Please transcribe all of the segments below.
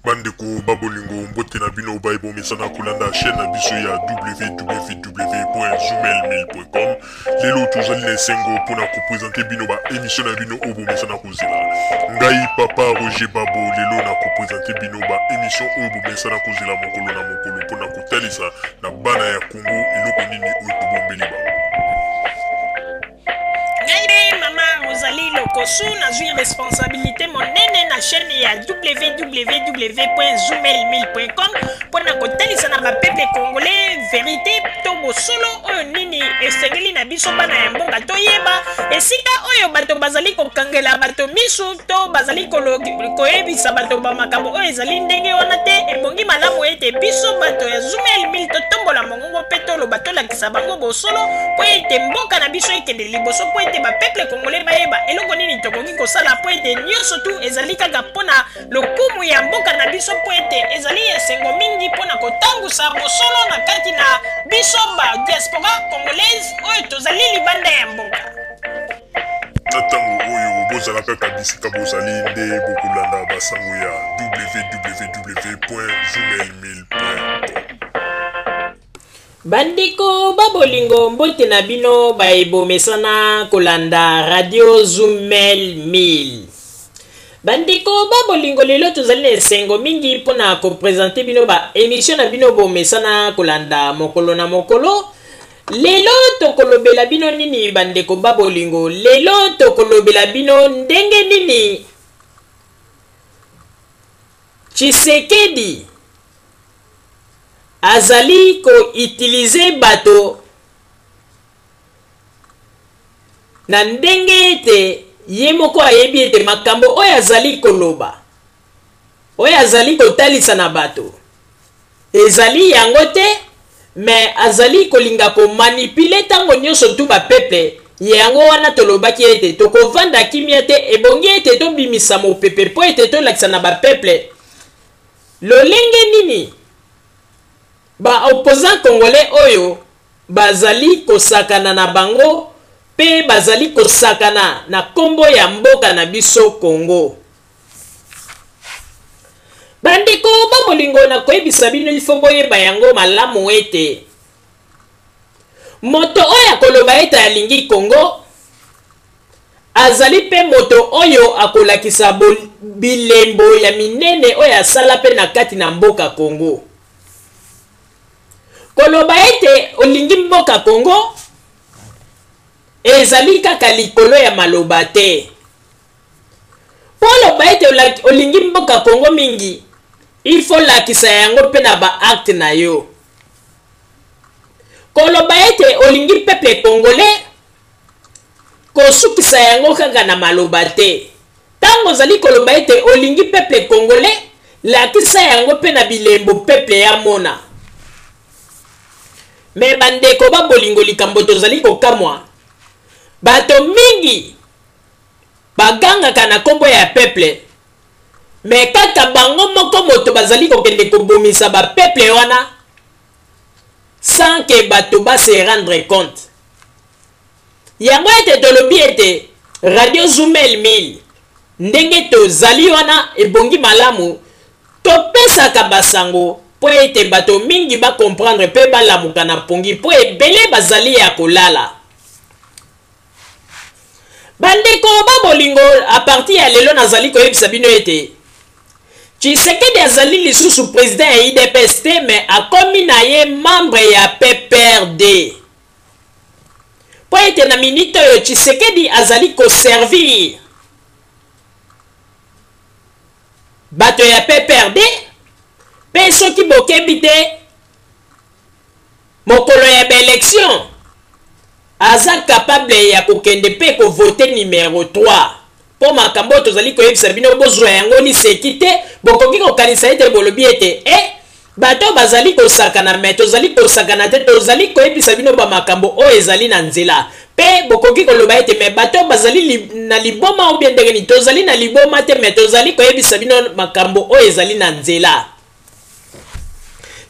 Bandeko ba bolingo, mbote na bino baye bomesana kolanda chaîne na biso ya www.zoomail1000.com. Lelo tozali na esengo mpona kopresente bino ba émission na bino oyo bomesana kozela. Ngai papa Roger Babo lelo na kopresente bino ba émission oyo bomesana kozela mokolo na mokolo mpona kotalisa na bana ya Congo eloko nini oyo tobombeli bango. Ngai mpe mama Rosalie Lokosu nazwi responsabilité monene na chaîne ya www.zoomel1000.com mpo na kotalisa na bapeuple congolais verité to bosolo oyo nini esengeli na biso bana ya mboka toyeba esika oyo bato bazali kokangela bato misu to bazali koyebisa bato ba makambo oyo ezali ndenge wana te. Ebongi malamu ete biso bato ya Zoomel 1000 totombola mongongo mpe toloba, tolakisa bango bosolo mpo ete mboka na biso ekende liboso, mpo ete bapeuple congolais bayeba eloko nini tokoki kosala, mpo ete nyonso tu ezali kaka mpo na lokumu ya mboka na biso, mpo ete ezali esengo mingi mpo na kotangusa bosolo na kati na biso ba diaspora congolaise oyo tozali libanda ya mboka. Na ntango oyo bozala kaka bisika bozali nde bokolanda basango ya www.zoomail1000.com. Bandeko ba bolingo, mbote na bino baye bomesana kolanda radio Zoomel 1000. Bandeko ba bolingo, lelo tozali na esengo mingi mpona kopresente bino ba emission na bino bomesana kolanda mokolo na mokolo. Lelo tokolobela bino nini bandeko ba bolingo? Lelo tokolobela bino ndenge nini Tshisekedi azali ko utiliser bato na ndenge ete ye moko ayebi ete makambo oyo azali koloba, oyo azali kotalisa na bato ezali yango te, me azali kolinga komanipule ntango nyonso tu bapeuple. Yango wana tolobaki ete tokovanda kimia te, ebongi ete tobimisa mopepe mpo ete tolakisa na bapeuple lolenge nini ba opposant congolais oyo bazali kosakana na bango mpe bazali kosakana na nkombo ya mboka na biso Congo. Bandeko ba bolingo, na koyebisa bino ifo boyeba yango malamu ete moto oyo akoloba ete alingi Congo azali mpe moto oyo akolakisa bilembo ya minene oyo asala mpe na kati na mboka Congo. Koloba ete olingi mboka Congo ezali kaka likolo ya maloba te. Mpo oloba ete olingi mboka Congo mingi, il faut lakisa yango mpe na ba acte na yo. Koloba ete olingi peuple congolais, kosukisa yango kaka na maloba te. Ntango ozali koloba ete olingi peuple congolais, lakisa yango mpe na bilembo peuple ya mona. Me bandeko ba bolingo, likambo tozali kokamwa, bato mingi bagangaka na nkombo ya peuple, me kaka bango moko moto bazali kokende kobomisa ba peuple wana sans que bato ba se rendre compte. Yango ete tolobi ete radio Zoomel 1000 ndenge tozali wana ebongi malamu topesaka basango mpo ete bato mingi ba comprendre mpe balamuka na mpongi, mpo ebele bazali ya kolala. Bandeko ba bolingo, a partir ya lelo nazali koyebisa bino ete Tshisekedi azali lisusu president ya UDPS te, mais akomi na ye membre ya PPRD. Mpo ete na minute oyo Tshisekedi azali koservir bato ya PPRD, mpe soki bokebi te mokolo ya baelection aza capable ya kokende mpe kovote numero 3. Mpo makambo oyo tozali koyebisa bino bozwa yango liseki te. Bokoki kokanisa ete bolobi ete bato bazali kosakana, me tozali kosakana te, tozali koyebisa bino bamakambo oyo ezali na nzela. Mpe bokoki koloba ete me bato bazali na liboma ou bien ndenge nini? Tozali na liboma te, me tozali koyebisa bino makambo oyo ezali na nzela.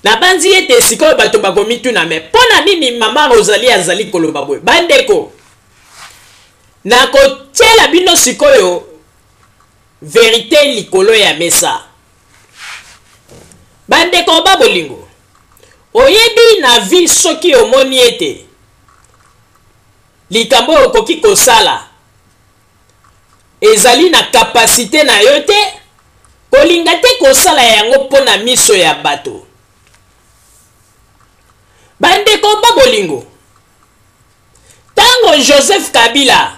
Nabanzi ete sikoyo bato bakomituna, me mpo na nini mama Rosalie azali koloba boye? Bandeko, nakotiela bino sikoyo verite likolo ya mesa. Bandeko ba bolingo, oyebi na vie soki omoni ete likambo oyo okoki kosala ezali na kapasite na yo te, kolinga te kosala yango mpo na miso ya bato. Bandeko ba bolingo, ntango Joseph Kabila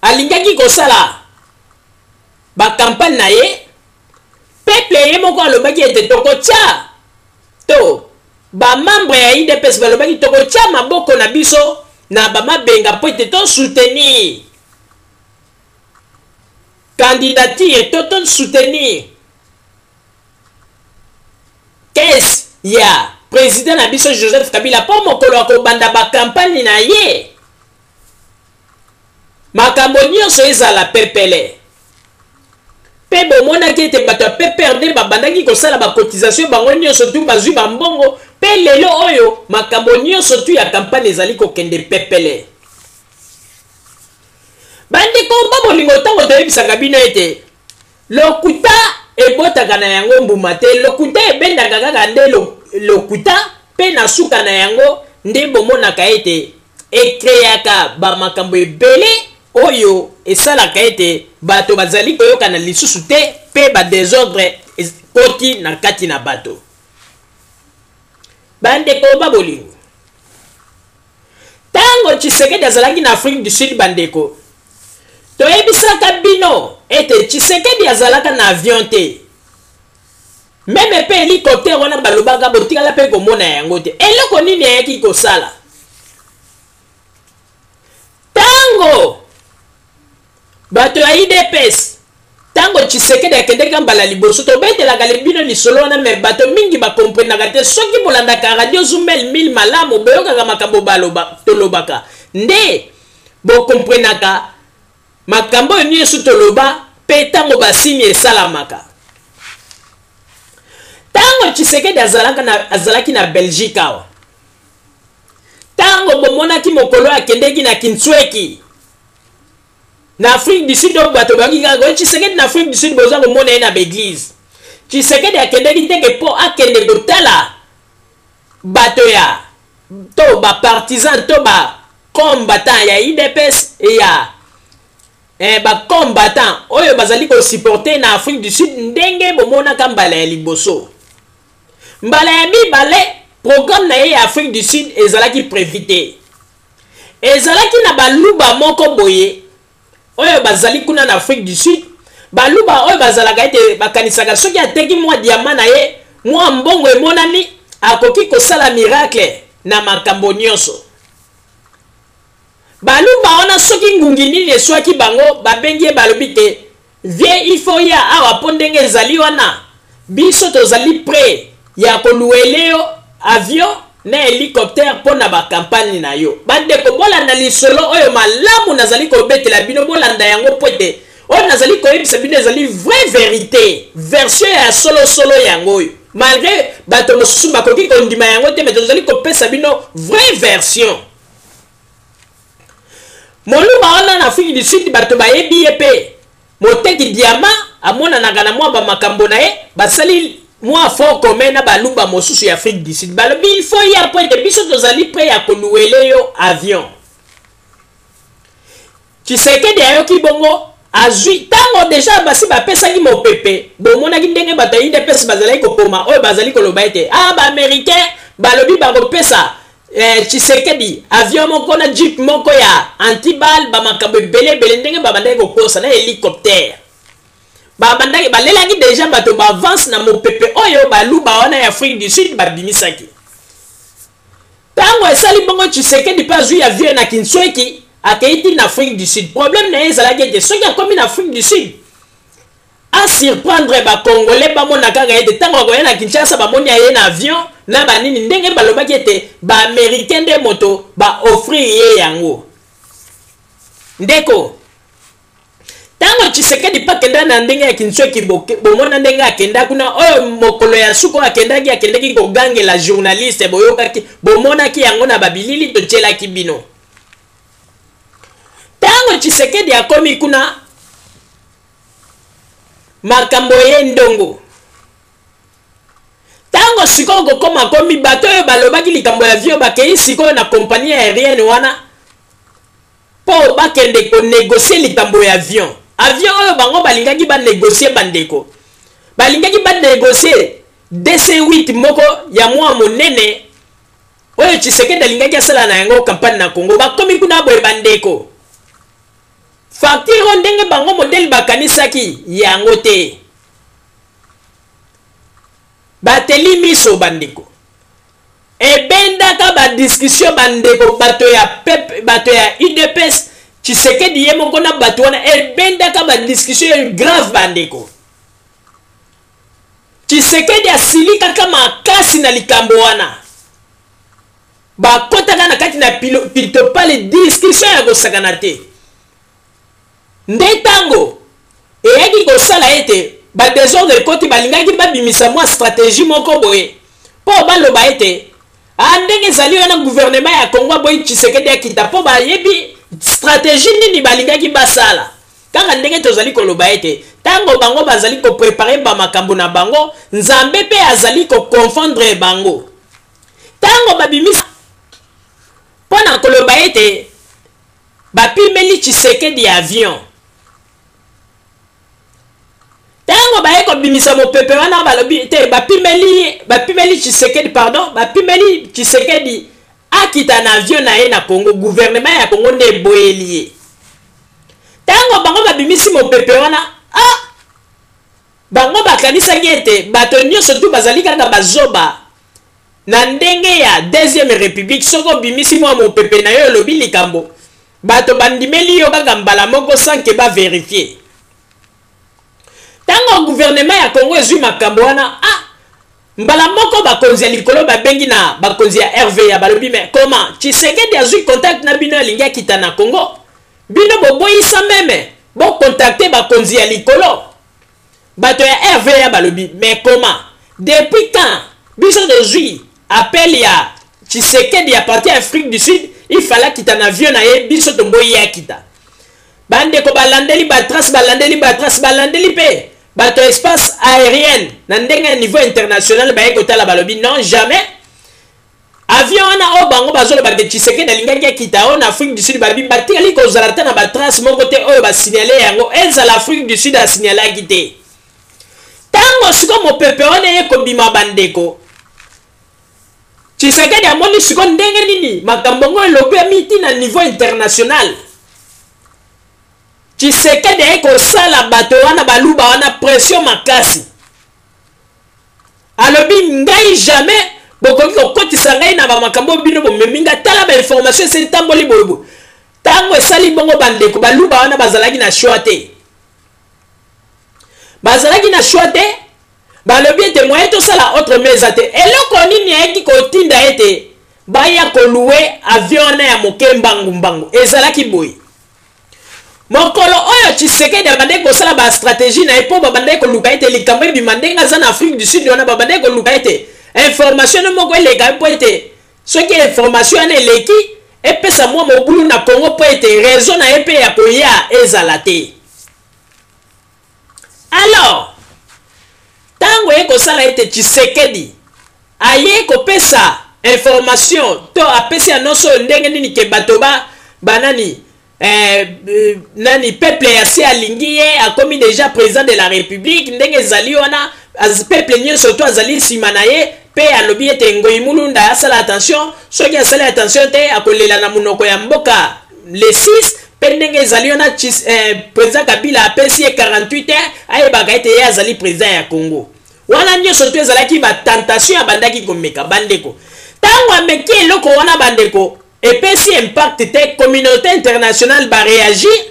alingaki kosala bakampagne na ye, peuple ye moko alobaki ete tokotya to bamembre ya UDPS balobaki tokotya maboko na biso na bamabenga mpo ete tosoutenir candidature to tosoutenir caisse ya president na biso Joseph Kabila mpo mokolo akobanda bakampagne na ye makambo nyonso ezala pepele. Mpe bomonaki ete bato ya PPRD babandaki kosala bacotisation bango nyonso tu bazwi bambongo, mpe lelo oyo makambo nyonso tu ya kampagne ezali kokende pepele. Bandeko ba bolingo, ntango toyebisaka bino ete lokuta ebotaka na yango mbuma te, lokuta ebendaka kaka nde lokuta, mpe na suka na yango nde bomonaka ete ecreaka ba makambo ebele oyo esalaka ete bato bazali koyokana lisusu te mpe ba desordre ekoti na kati na bato. Bandeko ba bolingo, ntango Tshisekedi azalaki na Afrique du Sud, bandeko, toyebisaka bino ete Tshisekedi azalaka na avion te, meme mpe helicoptère wana balobaka botikala mpe komona yango te. Eloko nini ayaki kosala? Ntango bato ya UDPS, ntango Tshisekedi akendeki mbala liboso, tobetelaka bino lisolo wana, me bato mingi bakomprenaka te. Soki bolandaka Radio Zumel 1000 malamu, boyokaka makambo baloba, tolobaka nde bokomprenaka makambo oyo nyonso toloba, mpe ntango basini esalamaka. Ntango Tshisekedi azalaki na Belgique awa, ntango bomonaki mokolo akendeki na Kintsweki na Afrique du Sud, oyo bato bayoki kaka koye Tshisekedi na Afrique du Sud, boza komona ye na baeglise. Tshisekedi akendeki teke mpo akende kotala bato ya to bapartisan to bacombattant ya UDPS ya bacombattant oyo bazali kosupporte na Afrique du Sud, ndenge bomonaka mbala ya liboso. Mbala ya mibale, programme na ye ya Afrique du Sud ezalaki prévu te. Ezalaki na baluba moko boye oyo bazali kuna na Afrique du Sud, baluba oyo bazalaka ete bakanisaka soki ateki mwa diama na ye, mwa mbongo emonani, akoki kosala miracle na makambo nyonso. Baluba wana soki ngungi nini eswaki bango, babengi ye, balobi te vie il faut ya awa mpo ndenge ezali wana biso tozali prêt ya koluele yo avion na hélicoptère mpo na bakampagne na yo. Bandeko, bolanda lisolo oyo malamu nazali kobetela bino, bolanda yango mpo ete oyo nazali koyebisa bino ezali vraie vérité, version ya solosolo yango oyo. Malgré bato mosusu bakoki kondima yango te, mais tozali kopesa bino vraie version. Moluba wana na Afrique du Sud bato bayebi ye mpe moteki diama, amonanaka na mwa bamakambo na ye, basali mwa fort commun na baluba mosusu ya Afrique du Sud. Balobi il faut ya mpo ete biso tozali prêt ya koluele yo avion. Tshisekedi ayoki bongo, azwi ntango deja basi bapesaki mopepe. Bomonaki ndenge bato ya UDPS bazalaki kokoma oyo bazali koloba ete baaméricain balobi bakopesa Tshisekedi avion moko na jeep moko ya antibal, bamakambo ebele ebele ndenge babandaki kokosa na hélicoptère. Babandaki balelaki deja bato ba avance na mopepe oyo baluba wana ya Afrique du Sud babimisaki. Ntango esali bongo, Tshisekedi mpe azwi avion na Kintsweki, akei ti na Afrique du Sud. Problème na ye ezalaki ete soki akomi na Afrique du Sud, asurprendre bakongole bamona kaka ete ntango akoya na Kinshasa bamoni aye na avion na banini, ndenge balobaki ete baaméricain nde moto baoffrir ye yango. Ndeko, ntango Tshisekedi mpe akenda na ndenge ya Kintsweki, bomona ndenge akenda kuna, oyo mokolo ya suka oyo akendaki kogangela journaliste, boyokaki, bomonaki yango na babilili totielaki bino. Ntango Tshisekedi akomi kuna, makambo ye ndongo. Ntango sikoyo kokoma komi, bato oyo balobaki likambo ya avion bakei sikoyo na compagnie aérienne wana mpo bakende konegocie likambo ya avion. Avion oyo bango balingaki banegocie, bandeko, balingaki banegocie DC8 moko ya mwa monene oyo Tshisekedi alingaki asala na yango campagne na Congo. Bakomi kuna boye, bandeko, facture oyo ndenge bango modele bakanisaki yango te. Bateli miso, bandeko, ebendaka badiscussion, bandeko, bato ya pep, bato ya UDPS, Tshisekedi ye moko na bato wana, ebendaka badiscussion grave, bandeko. Tshisekedi asilikaka makasi na likambo wana. Bakɔtaka na kati na pitopale, discussion ya kosakana te. Nde ntango eyaki kosala ete badésordre ekoti, balingaki babimisa mwa stratégie moko boye mpo baloba ete a ndenge ezali wana, gouvernement ya Congo aboyi Tshisekedi akita, mpo bayebi stratégie nini balingaki basala. Kaka ndenge tozali koloba ete ntango bango bazali koprépare bamakambo na bango, Nzambe mpe azali koconfondre bango. Ntango babimisa mpo na koloba ete bapimeli Tshisekedi avion, ntango baye kobimisa mopepe wana, balobi te bapimeli Tshisekedi, pardon, bapimeli Tshisekedi akita na avion na ye na Congo, gouvernement ya Congo nde eboyeli ye. Ntango bango babimisi mopepe wana, ah, bango bakanisaki ete bato nyonso tu bazali kaka bazoba na ndenge ya deuxième république. Soki obimisi mwa mopepe na yo, olobi likambo, bato bandimeli yo kaka mbala moko sans que bavérifie. Ntango gouvernement ya Congo ezwi makambo wana, ah, mbala moko bakonzi ya likolo babengi na bakonzi ya RVA, balobi: "Mais comment Tshisekedi azwi contact na bino, alingi akita na Congo, bino boboyisa même bocontacte bakonzi ya likolo?" Bato ya RVA balobi: "Mais comment, depuis quand biso tozwi appel ya Tshisekedi ya parti ya Afrique du Sud, il fallait akita na avion na ye, biso toboyi ye akita?" Bandeko, balandeli batrace, balandeli batrace, balandeli mpe bato ya espace aérienne na ndenge ya niveau international, baye kotala, balobi: "Non, jamais avion wana oyo bango bazoloba ke Tshisekedi alingaki akita oyo na Afrique du Sud, babi batikali kozala te na batrace moko te oyo basignale yango, ezala Afrique du Sud asignalaki te." Ntango siko mopepe wana eye kobima, bandeko, Tshisekedi amoni siko ndenge nini makambo yango elobemi ti na niveau international. Tshisekedi aye kosala bato wana, baluba wana, pression makasi. Alobi: "Ngai jamais bokoki kokotisa ngai na bamakambo oyo bino bomemi ngai. Tala bainformation esi etamboli boyeboye." Ntango esali bongo, bandeko, baluba wana bazalaki na choix te, bazalaki na choix te. Balobi ete moyen tosala autrement eza te. Eloko nini ayaki kotinda ete baya kolouer avion wana ya moke mbangu-mbangu? Ezalaki boye: mokolo oyo Tshisekedi abandaki kosala bastratégie na ye mpo babandaki koluka ete likambo ebima ndenge aza na Afrique du Sud wana, babandaki koluka ete information no moko eleka, mpo ete soki information wana eleki, epesa mwa mobulu na Congo, mpo ete raison na ye mpe ya koya ezala te. Alors ntango ye kosala ete Tshisekedi aye kopesa information to apesi annonce oyo ndenge nini ke bato ba banani, nani, peuple ya se alingi ye, akomi déjà président de la république, ndenge ezali wana, peuple nyonso to azali nsima na ye, mpe alobi ete Ngoi Mulunda asala attention, soki asali attention te, akolela na monoko ya mboka le 6. Mpe ndenge ezali wana, président Kabila apesi ye 48 heures ayebaka ete ye azali président ya Congo. Wana nyonso to ezalaki batentation abandaki komeka. Bandeko, ntango ameki eloko wana, bandeko, epesi impact te, communauté internationale baréagir.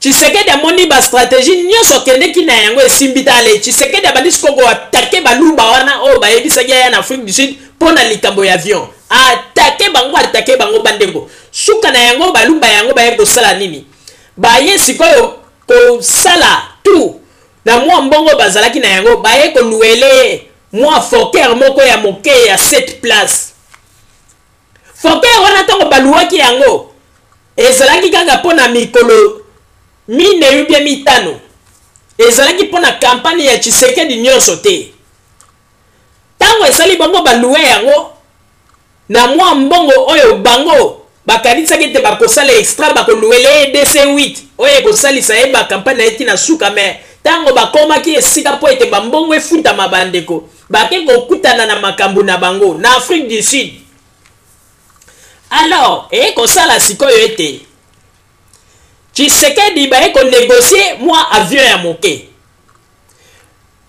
Tshisekedi amoni bastratégie nyonso akendeki na yango esimbi te. Ale, Tshisekedi abandi sikoyo koattaquer baluba wana oyo bayebisaki aya na Afrique du Sud mpo na likambo ya avion. Attaquer bango, attaquer bango, bandeko. Suka na yango, baluba yango baye kosala nini? Baye sikoyo kosala tout na mwa mbongo bazalaki na yango, baye kolouer ye mwa Fokker moko ya moke ya 7 place. Fokker wana, ntango balouaki yango, ezalaki kaka mpo na mikolo 4 bien 5, ezalaki mpo na campagne ya Tshisekedi nyonso te. Ntango esali bango balouer yango na mwa mbongo oyo bango bakanisaki ete bakosala extra, bakolouela ye DC8 oyo ekosalisa ye bacampagne na ye ti na suka. Mais ntango bakomaki esika mpo ete bambongo efutama, bandeko, bake kokutana na makambo na bango na Afrique du Sud. Alors eye kosala sikoyo ete Tshisekedi baye konégocier mwa avion ya moke.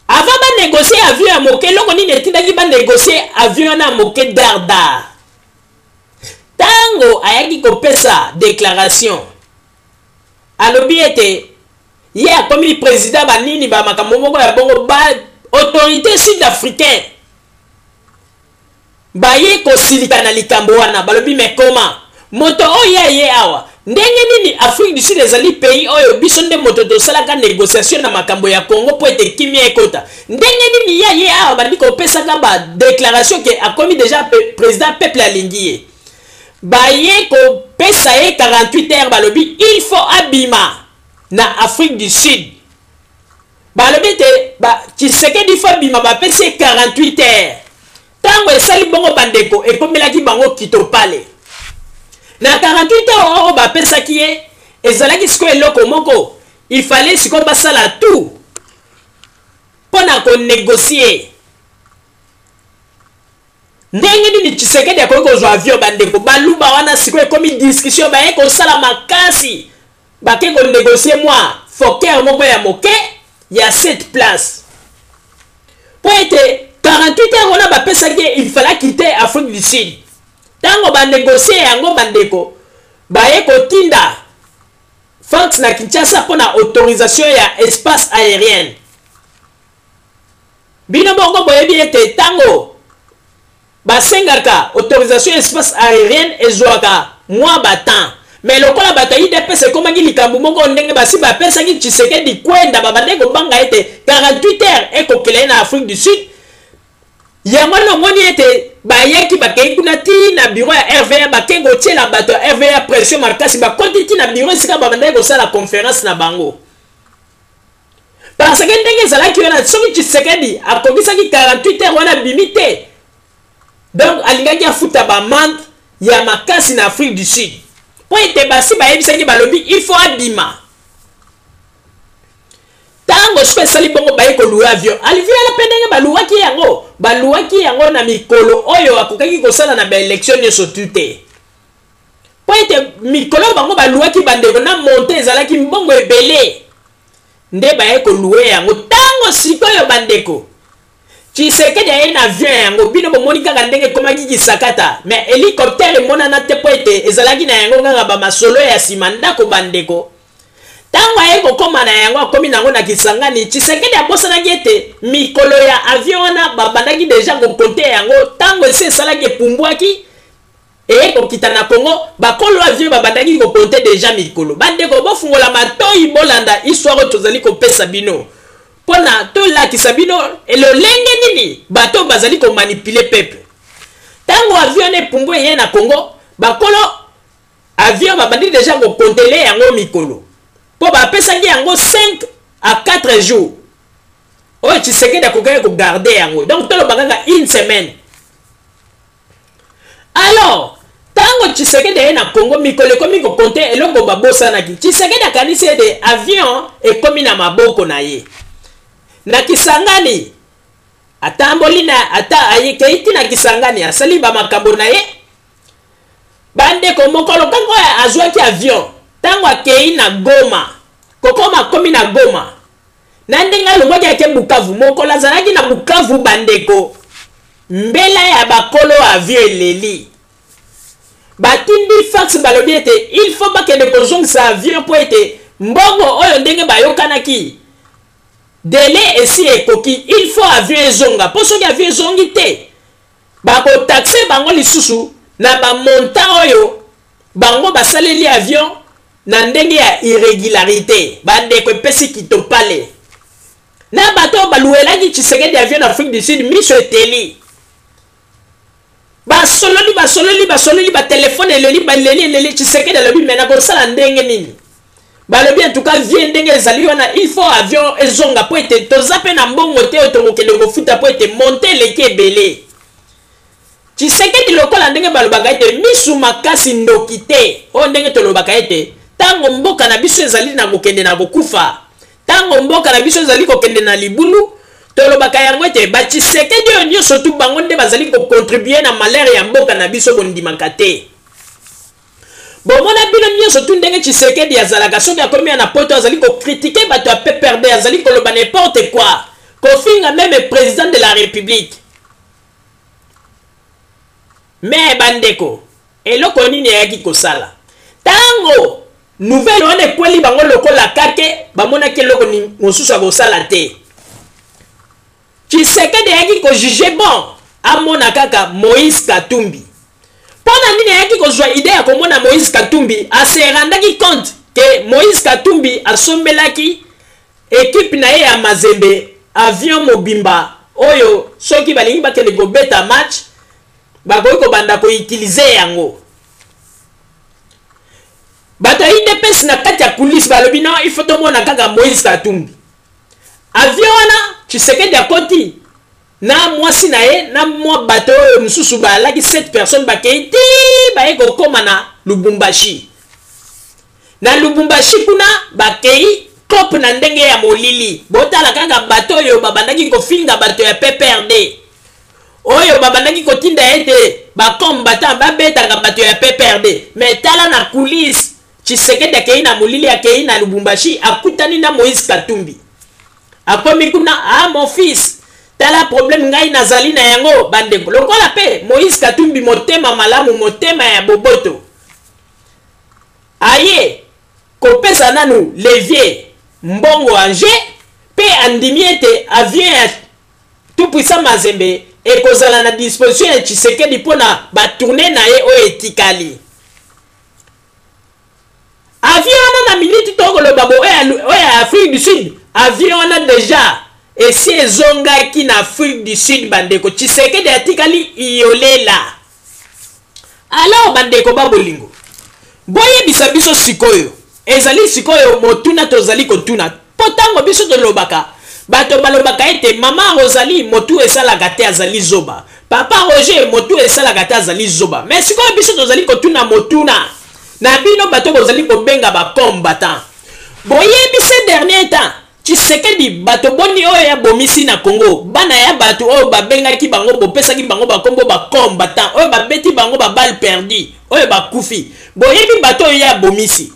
Avant banégocier avion ya moke, eloko nini etindaki banégocier avion wana ya moke dardard? Ntango ayaki kopesa déclaration, alobi ete ye akomi président, banini, bamakambo moko ya bongo. Ba autorité sud africain baye kosilika na likambo wana. Balobi: "Mais koma moto oyo aye awa ndenge nini? Afrique du Sud ezali pays oyo biso nde moto tosalaka négociation na makambo ya Congo mpo ete kimia ekota. Ndenge nini ye aye awa, bandi kopesaka badéclaration ke akomi déjà président, peuple alingi ye?" Baye kopesa ye 48 heures. Balobi il faut abima na Afrique du Sud. Balobi ete Tshisekedi faut abima. Bapesi ye 48 heures. Ntango esali bongo, bandeko, ekomelaki bango kitopale. Na 48 heures oyo bapesaki ye, ezalaki sikoyo eloko moko, il fallait sikoyo basala tout mpo na konégocier ndenge nini Tshisekedi akoki kozwa avion. Bandeko baluba wana, sikoyo ekomi discussion. Baye kosala makasi, bake konégocier mwa Fokker moko ya moke ya 7 place, mpo ete 48 heures wana bapesaki ye, il fallait quitter Afrique du Sud. Ntango banégocier yango, bandeko, baye kotinda fax na Kinshasa mpo na autorisation ya espace aérienne. Bino bongo boyebi ete ntango basengaka autorisation espace aérienne, ezwaka mwa batemps. Mais lokola bato ya UDPS ekomaki likambo moko ndenge basi bapesaki Tshisekedi kwenda, babandaki kobanga ete 48 heures ekokela ye na Afrique du Sud. Yango wana omoni ete bayaki, bakei kuna ti na bureau ya RVA, bakei kotiela bato ya RVA pression makasi. Bakoti ti na bureau esika babandaki kosala conférence na bango, parce que ndenge ezalaki wana, soki Tshisekedi akokisaki 48 heures wana, abimi te, donc alingaki afuta baamende ya makasi na Afrique du Sud, mpo ete basi bayebisaki, balobi il faut abima. Ntango soki esali bongo, baye kolouer avion. Avion wana mpe, ndenge balouaki yango, balouaki yango na mikolo oyo akokaki kosala na baélection nyonso tu te, mpo ete mikolo bango balouaki, bandeko, na montant ezalaki mbongo ebele nde baye kolouer yango. Ntango sikoyo, bandeko, Tshisekedi aye na avion yango, bino bomoni kaka ndenge ekomaki kisakata, mais hélicoptère emonana te, mpo ete ezalaki na yango kaka bamasolo ya nsima ndako. Bandeko, ntango aye kokóma na yango, akomi nango na Kisangani. Tshisekedi abosanaki ete mikolo ya avion wana babandaki déjà kocompter yango. Ntango esi esalaki, epumbwaki, eye kokita na Congo, bakolo avion babandaki kocompter déjà mikolo. Bandeko, bofungola matoi, bolanda histoire oyo tozali kopesa bino mpona tolakisa bino lolenge nini bato bazali komanipuler peuple. Ntango avion wana epumbwe, eye na Congo, bakolo avion babandi déjà kocompter yango mikolo, mpo bapesaki yango 5 à 4 jours oyo Tshisekedi akokaki kogarder yango, donc toloba kaka une semaine. Alors ntango Tshisekedi aye na Congo, mikolo ekomi kocompter. Eloko babosanaki, Tshisekedi akanisi ete avion ekomi na maboko na ye. Na Kisangani atamboli na ata ayekei ti na Kisangani, asali bamakambo na ye. Bandeko, mokolo kaka oyo azwaki avion, ntango akei na Goma, kokoma akomi na Goma na ndenge alongwaki ake Bukavu, mokolo azalaki na Bukavu, bandeko, mbela ya bakolo avion eleli. Batindi fax, balobi ete il faut bakende kozongisa avion, mpo ete mbongo oyo ndenge bayokanaki, délai esi ekoki, il faut avion ezonga, mpo soki avion ezongi te, bakotaxer bango lisusu na bamontant oyo bango basaleli avion na ndenge ya irrégularité. Bandeko, epesi kitopale na bato oyo balouelaki Tshisekedi avion na Afrique du Sud. Miso eteli, basololi, basololi, basololi, batelefone eleli, baleli, eleli. Tshisekedi alobi: "Me nakosala ndenge nini?" Balobi en tout cas vie ndenge ezali wana, il faut avion ezonga mpo ete toza mpe na mbongo te oyo tokokende kofuta mpo ete monte eleki ebele. Tshisekedi lokola ndenge balobaka ete misu makasi ndoki te, oyo ndenge tolobaka ete ntango mboka na biso ezali na kokende na kokufa, ntango mboka na biso ezali kokende na libulu, tolobaka yango ete ba Tshisekedi oyo nyonso tu bango nde bazali kocontribue na malheur ya mboka na biso, bondimaka te. Bomona bino nyonso tu ndenge Tshisekedi azalaka soki akomi ya na poto, azali kokritike bato ya PPRD, azali koloba n'importe quoi, kofinga meme président de la République. Me bandeko, eloko nini ayaki kosala ntango nouvelle wana ekweli bango lokola kake? Bamonaki eloko mosusu akosala te. Tshisekedi ayaki kojuge bon amona kaka Moïse Katumbi. Mpo na nini ayaki kozwa idee ya komona Moïse Katumbi? Ase rendaki compte ke Moïse Katumbi asombelaki ekipe na ye ya Mazembe avion mobimba oyo soki balingi bakende kobeta match bakoki kobanda koutilize yango. Bato ya UDPS na kati ya coulisse balobi non, il faut tomona kaka Moïse Katumbi. Avion wana Tshisekedi akoti na mwasi na ye na mwa bato oyo mosusu balaki 7 personnes, bakei ti baye kokóma na Lubumbashi. Na Lubumbashi kuna bakei cope na ndenge ya molili. Botala kaka bato oyo babandaki kofinga bato ya PPRD, oyo babandaki kotinda ete bacombattant babetaka bato ya PPRD. Me tala na coulisse, Tshisekedi akei na molili, akei na Lubumbashi, akutani na Moïse Katumbi. Akomi kuna, ah mon fils, tala problème ngai nazali na yango. Bandeko, lokola mpe Moïse Katumbi motema malamu, motema ya boboto, aye kopesa nanu levier mbongo ange mpe andimi ete avion ya tout puissant Mazembe ekozala na disposition ya Tshisekedi mpo na batourne na ye oyo etikali. Avion wana na minute tokoloba bo oyo ya Afrique du Sud, avion wana deja esi ezongaki na Afrique du Sud. Bandeko, Tshisekedi atikali iyolela. Alors bandeko ba bolingo, boyebisa biso sikoyo, ezali sikoyo motuna tozali kotuna, mpo ntango biso tolobaka, bato balobaka ete mama Rosalie motu esalaka te, azali zoba, papa Roger motu esalaka te, azali zoba. Mais sikoyo biso tozali kotuna motuna na bino bato bozali kobenga bacombattant, boyebi ce dernier temps Tshisekedi bato boni oyo ya bomisi na Congo, bana ya bato oyo babengaki bango, bopesaki bango bakombo bacombattant, oyo babeti bango baballe perdu, oyo bakufi, boyebi bato oyo ya bomisi.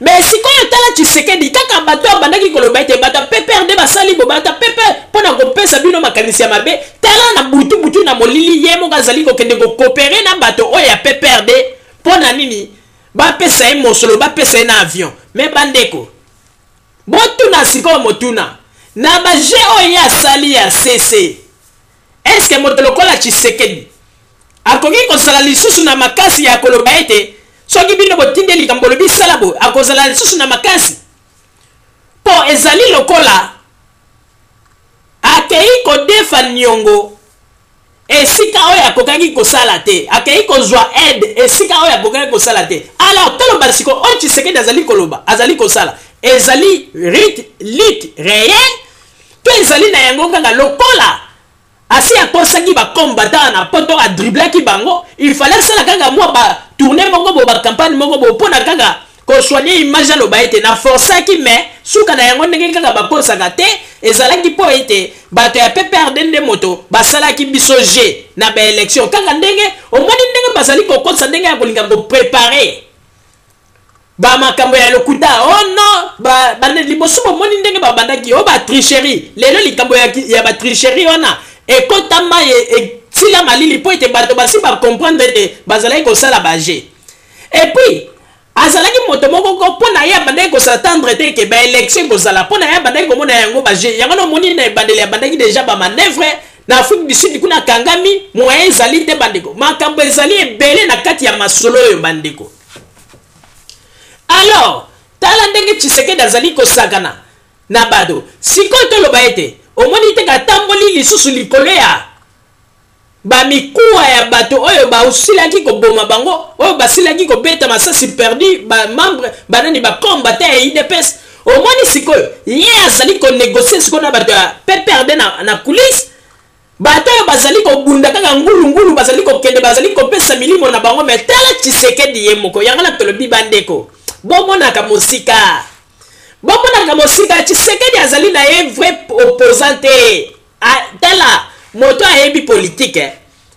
Me sikoyo tala Tshisekedi, kaka bato abandaki koloba ete bato ya PPRD basali bo, bato ya PP mpo na kopesa bino makanisi ya mabe. Tala na butu butu na molili, ye moko azali kokende kokopere na bato oyo ya PPRD. Mpo na nini bapesa ye mosolo, bapesa ye na avion? Me bandeko, botuna sikoyo motuna na baje oyo ye asali ya cc, eske moto lokola Tshisekedi akoki kozala lisusu na makasi ya koloba ete soki bino botindi likambo bolobi sala boye, akozala lisusu na makasi? Mpo ezali lokola akei kodefa niongo esika oyo akokaki kosala te, akei kozwa aide esika oyo akokaki kosala te. Alors toloba sikoyo oyo Tshisekedi azali koloba, azali kosala, ezali rite lutte réel to ezali na yango kaka lokola asi akosaki bacombattant na poto, adriblaki bango, il fallait asala kaka mwa batourne moko bo, bacampagne moko bo mpo na kaka kosoigne image, aloba ete na forsaki. Mais suka na yango, ndenge kaka bakosaka te, ezalaki mpo ete bato ya PPRD nde moto basalaki biso g na baélection. Kaka ndenge omoni ndenge bazali kokosa, ndenge ya kolinga koprépare bamakambo ya lokuta. Oh non, ba, ba, liboso bomoni ndenge babandaki oyo batricherie, lelo likambo ya, ya batricherie wana ekotama etila malili mpo ete bato basi bacomprendre ete bazalaki kosala baje. Et puis azalaki moto moko ko mpo na ye abandaki kosatendre te ke baélection ekozala. Mpo na ye abandaki komona yango baje yango na omoni na ebandeli abandaki deja bamanœuvre na Afrique du Sud kuna, akangami, moyen ezali te. Bandeko, makambo ezali ebele na kati ya masolo oyo, bandeko. Alors tala ndenge Tshisekedi azali kosakana na bato. Sikoyo toloba ete omoni te katamboli lisusu likolo ya Bamikuwa ya bato oyo basilaki koboma bango, oyo basilaki kobeta masasi perdu, bamembre banani, bacombatant ya UDPS. Omoni sikoyo ye azali konegocie sikoyo na bato ya PPRD na coulisse. Bato oyo bazali kobunda kaka ngulungulu, bazali kokende, bazali kopesa milimo na bango. Me tala Tshisekedi ye moko. Yango na tolobi, bandeko, bomonaka mosika, bomonaka mosika. Tshisekedi azali na ye vrai opposant te. Tala, moto ayebi politike,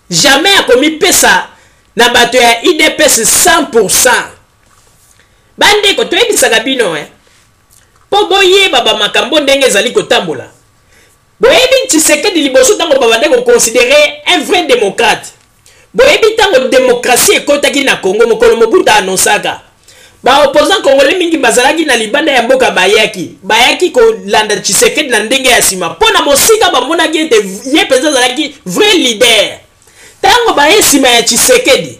jamais akomipesa na bato ya UDPS 100%. Bandeko, toyebisaka bino mpo boyeba bamakambo ndenge ezali kotambola. Boyebi Tshisekedi liboso, ntango babande koconsidérer un vrai démocrate. Boyebi ntango démocratie ekɔtaki na Congo, mokolo Mobutu anonsaka, baopposant congolais mingi bazalaki na libanda ya mboka, bayaki kolanda Tshisekedi na ndenge ya nsima, mpo na mosika bamonaki ete ye mpenza azalaki vrai leader. Ntango baye nsima ya Tshisekedi,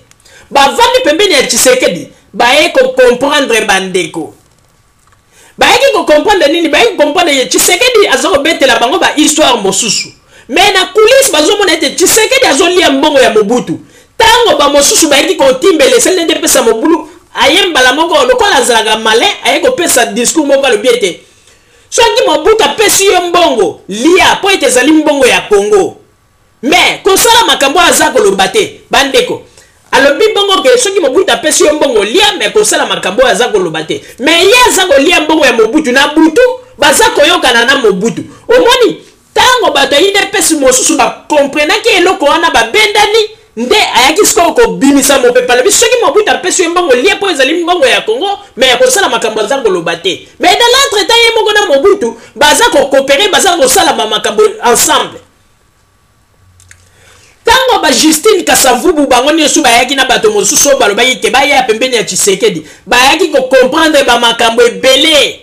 bavandi pembeni ya Tshisekedi, baye kocomprendre. Bandeko, bayaki kocomprendre nini? Bayaki kocomprendre ye Tshisekedi aza kobetela bango bahistoire mosusu, mais na coulisse bazomona ete Tshisekedi azolia mbongo ya Mobutu. Ntango bamosusu bayaki kotimbela, esali nde epesa mobulu. Aye mbala moko, lokola azalaka malin, aye kopesa discours moko. Alobi ete soki Mobutu apesi yo mbongo, lia, mpo ete ezali mbongo ya Congo. Mais kosala makambo oyo aza koloba te. Bandeko, alobi bongo ke soki Mobutu apesi yo mbongo, lia, mais kosala makambo oyo aza koloba te. Mais ye aza kolia mbongo ya Mobutu na butu, baza koyokana na Mobutu. Omoni, ntango bato ya UDPS mosusu bakomprenaki eloko wana, babendani nde ayaki sikoyo kobimisa mopepe. Alobi soki Mobutu apesi yo mbongo, lia, mpo ezali mbongo ya Congo, mais ya kosala makambo aza koloba te. Mais dans l'entretemps, ye moko na Mobutu baza kocoopérer, baza kosala bamakambo ensemble. Ntango baJustine Kasavubu, bango nyonso bayaki na bato mosusu oyo balobaki ke baya pembeni ya Tshisekedi, bayaki kocomprendre bamakambo ebele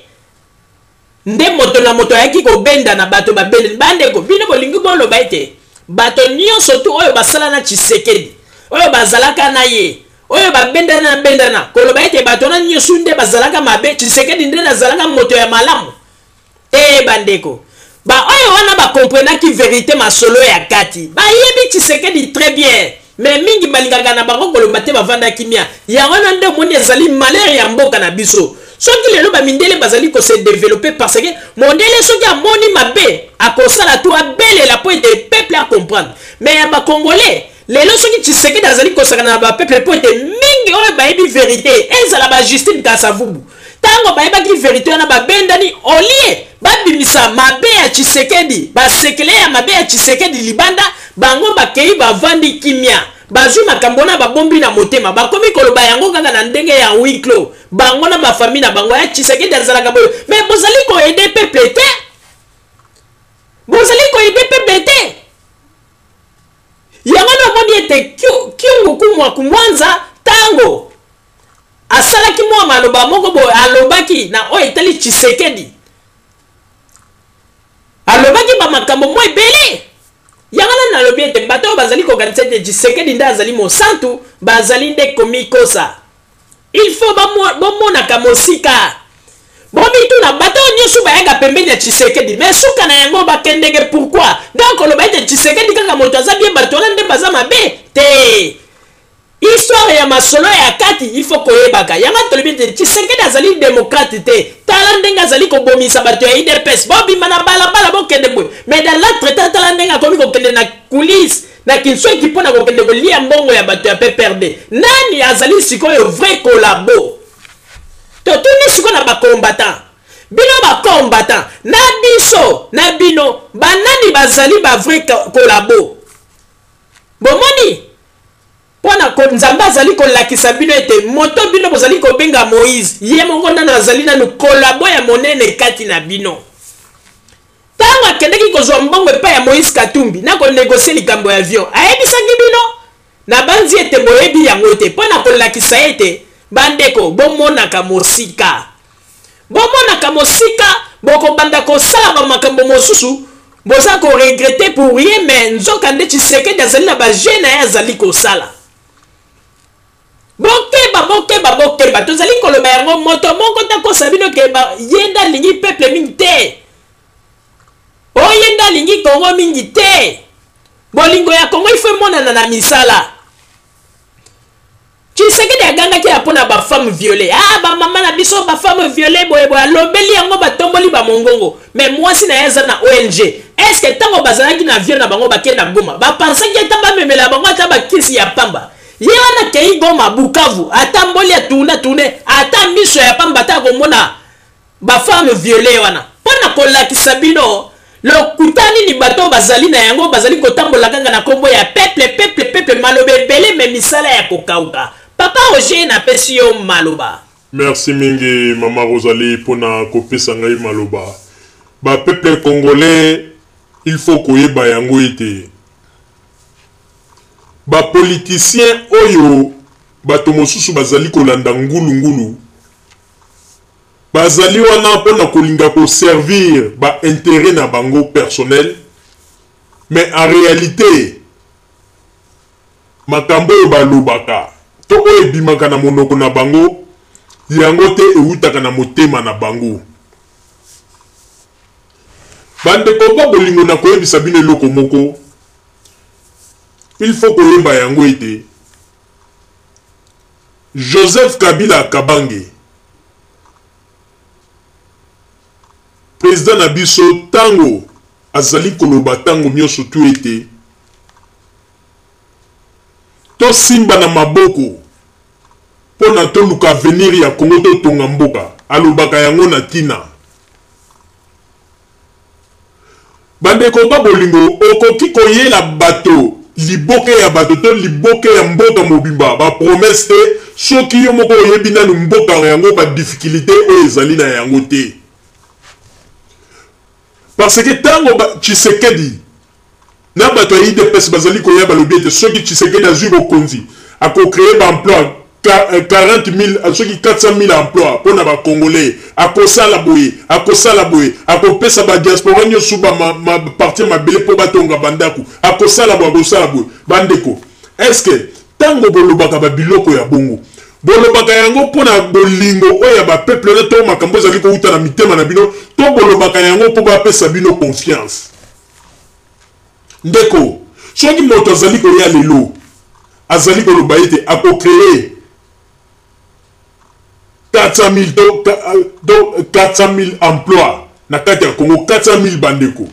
nde moto na moto ayaki kobenda na bato babendani. Bandeko, bino bolingi boloba ete bato nyonso tu oyo basala na Tshisekedi, oyo bazalaka na ye, oyo babendana bendana, koloba ete bato wana nyonso nde bazalaka mabe, Tshisekedi nde nazalaka moto ya malamu te? Bandeko, baoyo wana bakomprenaki vérité, masolo ya kati, bayebi Tshisekedi très bien, mais mingi balingaka na bango koloba te, bavanda kimia. Yango wana nde omoni ezali malheur ya mboka na biso. Soki lelo bamindele bazali kose développer, parce que mondele soki amoni mabe, akosala tu abelela mpo ete peuple acomprendre. Mais ya bacongolais lelo, soki Tshisekedi azali kosakana na bapeuple, mpo ete mingi oyo bayebi vérité, ezala baJustine Kasavubu, ntango bayebaki vérité wana, babendani. Olie babimisa mabe ya Tshisekedi, basekele ya mabe ya Tshisekedi libanda, bango bakei bavandi kimia, bazwi makambo wana, babombi na motema, bakomi koloba yango kaka na ndenge ya huis clos, bango na bafamille na bango, ya Tshisekedi azalaka boye. Mais bozali koaider peuple te, bozali koaider peuple te. Yango na omoni ete Kyungu Kumwa Kumwanza, ntango asalaki mwa maloba moko boye, alobaki na oyo etali Tshisekedi, alobaki bamakambo mwa ebele. Yango wana nalobi ete bato oyo bazali kokanisa ete Tshisekedi nde azali mosantu, bazali nde komikosa. Il faut bomonaka mosika, bomituna bato oyo nyonso bayaka pembeni ya Tshisekedi, mais suka na yango bakendeke pourquoi? Donc oloba ete Tshisekedi kaka moto aza bien, bato wana nde baza mabe te. Histoire ya masolo ya kati, il faut koyebaka yango. Tolobi ete Tshisekedi azali démocrate te. Tala ndenge azali kobomisa bato ya UDPS, bobima na balabala, bokende boye, mais dans l'entretemps, tala ndenge akomi kokende na coulisse na Kinshasa mpo na kokende kolia mbongo ya bato ya PPRD. Nani azali sikoyo vrai collabo? Totuni sikoyo na bacombattant, bino bacombattant na biso na bino, banani bazali bavrai collabo? Bomoni, mpo na Nzambe azali kolakisa bino ete moto bino bozali kobenga Moïse, ye moko nano azali nanu collabo ya monene kati na bino. Ntango akendeki kozwa mbongo epai ya Moïse Katumbi na konégocier likambo ya avion, ayebisaki bino na banzi ete boyebi yango te, mpo na kolakisa ete bandeko, bomonaka mosika, bomonaka mosika. Bokobanda kosala bamakambo mosusu, boza koregretter pour rien. Mais nzoka nde Tshisekedi azali na bajeu na ye azali kosala. Bokeba, bokeba, bokeba. Tozali koloba yango, moto moko takosa bino ke ye nde alingi peuple mingi te, oye nde alingi Kongo mingi te. Bolingo ya Congo il faut emonana na misala. Tshisekedi agangaki ya pona ba femmes violees. Ah ba mama na biso ba femmes violees boye boye alobeli yango batomboli ba mongongo. Mais mwasi na ye aza na ONG. Est-ce que tango bazalaki na avion na bango bakei na Goma, ba pensaki ata bamemela bango ata ba kisi ya pamba? Ye wana akei Goma, Bukavu, atamboli a tourne a tourne, ata miso ya pamba ata akomona ba femmes violees wana. Pona kolakisa bino lokuta nini bato oyo bazali na yango, bazali kotambola kaka na kombo ya peuple, peuple, peuple, maloba ebele mais misala ya kokauka. Papa Roger napesi yo maloba. Merci mingi mama Rosalie pona kopesa ngai maloba. Ba peuple congolais il faut koyeba yango ete ba politiciens oyo bato mosusu bazali kolanda ngulu ngulu bazali wana pona kolinga ko servir ba interet na bango personnel mais en realite Makambo oyo balobaka to oyo ebimaka na monoko na bango, yango te ewutaka na motema na bango. Bandeko ba bolingo, nakoyebisa bino eloko moko, il faut koyeba yango ete Joseph Kabila Kabange, president na biso, tango azali koloba tango nionso tout ete Tosimbana maboko pona toluka avenir ya Congo totonga mboka. Alobaka yango na tina. Bandeko ba bolingo, okoki koyela bato liboke ya bato to liboke ya mboka mobimba ba promesse te soki yo moko oyebi nanu mboka yango ba difficultes oyo ezali na yango te. Parce que tango ba Tshisekedi na bato ya udps bazali koya balobi ete soki Tshisekedi azwi bokonzi ako creer ba emplois 40 000 soki 400 000 emplois mpo na ba congolais, akosala boye, akosala boye, akopesa ba diaspora nyonso ba partie mabele mpo batonga bandako, akosala boye, akosala boye. Bandeko, est-ce que tango bolobaka ba biloko ya bongo, bolobaka yango mpo na bolingo oyo ya ba peuple wana to makambo ezali kowuta na mitema na bino, to bolobaka yango mpo bapesa bino confiance? Ndeko, soki moto azali koya lelo, azali koloba ete ako creer 400 000 to, to 400 000 emplois na kati ya Congo, 400 000 bandeko.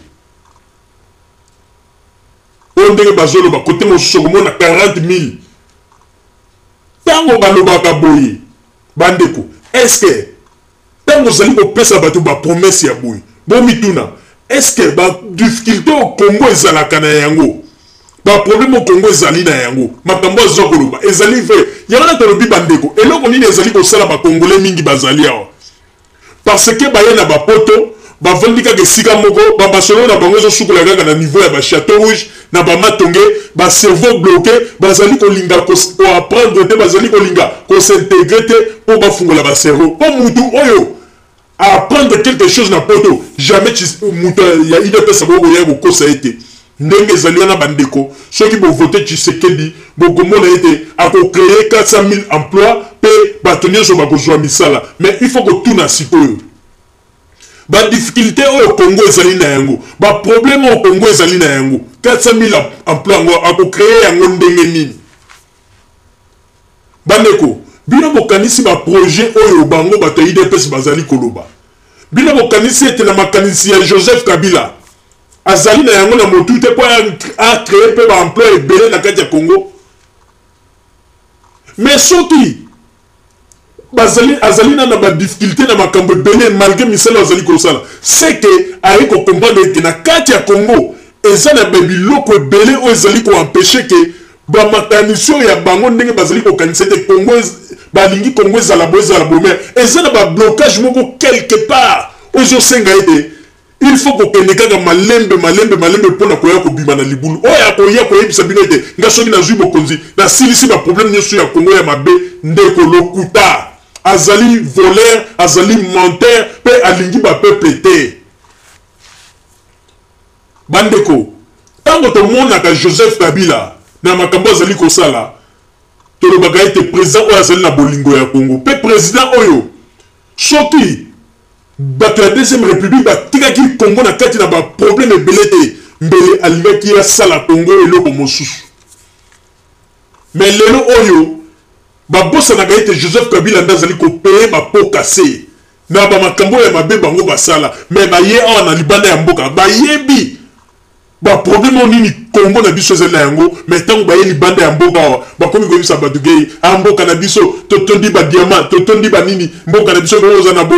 Oyo ndenge bazoloba, kote mosusu okomona 40 000. Tango balobaka boye, bandeko, est-ce que Tango ozali kopesa bato ba promesse ya boye, bomituna, est-ce que ba difficultes oyo Congo ezalaka na yango, ba problèmes oyo Congo ezali na yango, makambo azo koloba ezali vrai? Yango wana tolobi bandeko, eloko nini ezali kosala ba Congolais mingi bazali awa? Parce que baye na ba poto, bavandi kaka esika moko, ba masolo na bango ezosukola kaka na niveau ya ba Chateau Rouge, na ba Matonge, ba cerveau bloqué, bazali kolinga ko apprendre te, bazali kolinga ko s'integrer te po bafungola ba cerveau. Po mutu oyo a apprendre quelque chose na poto, jamais mutu ya UDPS akoki koya kokosa ye te. Ndenge ezali wana bandeko, soki bo voter Tshisekedi, bokomona ete ako creer 400 000 emplois pe bato nyonso bakozwa misala. Mais il faut kotuna sikoyo, ba difficultes oyo Congo ezali na yango, ba problèmes oyo Congo ezali na yango, 400 000 emplois yango ako creer yango ndenge nini? Bandeko, bino bokanisi ba projets oyo bango bato ya UDPS bazali koloba, bino bokanisi ete na makanisi ya Joseph Kabila azali na yango na motu te mpo a créer mpe ba emplois ebele na kati ya Congo? Mais soki bazali azali na na ba difficulté na makambo ebele malgré misala azali kosala, c'est que aye ko comprendre ete na kati ya Congo eza na ba biloko ebele oyo ezali ko empêcher que ba makanisi oyo ya bango ndenge bazali kokanisa ete Congo balingi Congo ezala boye ezala boye, mais eza na ba blocage moko quelque part oyo ezosenga ete Il faut kokende kaka malembe malembe malembe mpo na koya kobima na libulu. Oyo akoya koyebisa bino ete nga soki nazwi bokonzi nasilisi ba problème nyonso ya Congo ya mabe, ndeko lokuta. Azali voleur, azali menteur mpe alingi ba peuple te. Bandeko, tango tomonaka Joseph Kabila na makambo azali kosala, tolobaka ete president oyo azali na bolingo ya Congo mpe president oyo soki bato ya deuxième république batikaki Congo na kati na ba problème ebele te. mbele alingaki asala Congo eloko mosusu. Mais lelo oyo babosanaka ete Joseph Kabila nde azali ko payer ba pots casses na ba makambo ya mabe bango basala, mais baye awa na libanda ya mboka bayebi ba problème oyo nini Congo na biso ezali na yango, mais ntango baye libanda ya mboka awa bakomi koyebisa bato ke ah, mboka na biso totondi ba diamant, totondi ba nini, mboka na biso ekoki kozala na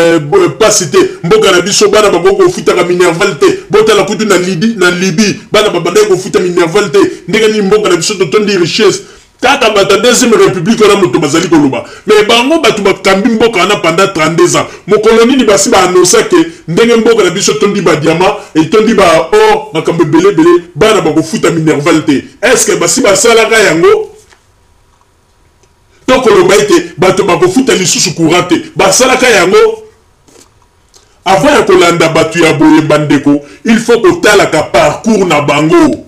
eh, pasi te, mboka na biso bana bakoki kofutaka minerval te, botala kutu na Libye, na Libye bana babandaki kofuta minerval te, ndenge nini mboka na biso totondi richesse. Kaka bato ya deuxième republique wana moto bazali koloba, mais bango bato bakambi mboka wana pendant 32 ans, mokolo nini basi ba annonça ke ndenge mboka na biso etondi ba diamant, etondi ba or, makambo ebele ebele, bana bakofuta minerval te? Est-ce que basi basalaka yango? To koloba ete bato bakofuta lisusu courant te, basalaka yango? Avant ya kolanda bato ya boye bandeko, il faut kotalaka parcours na bango.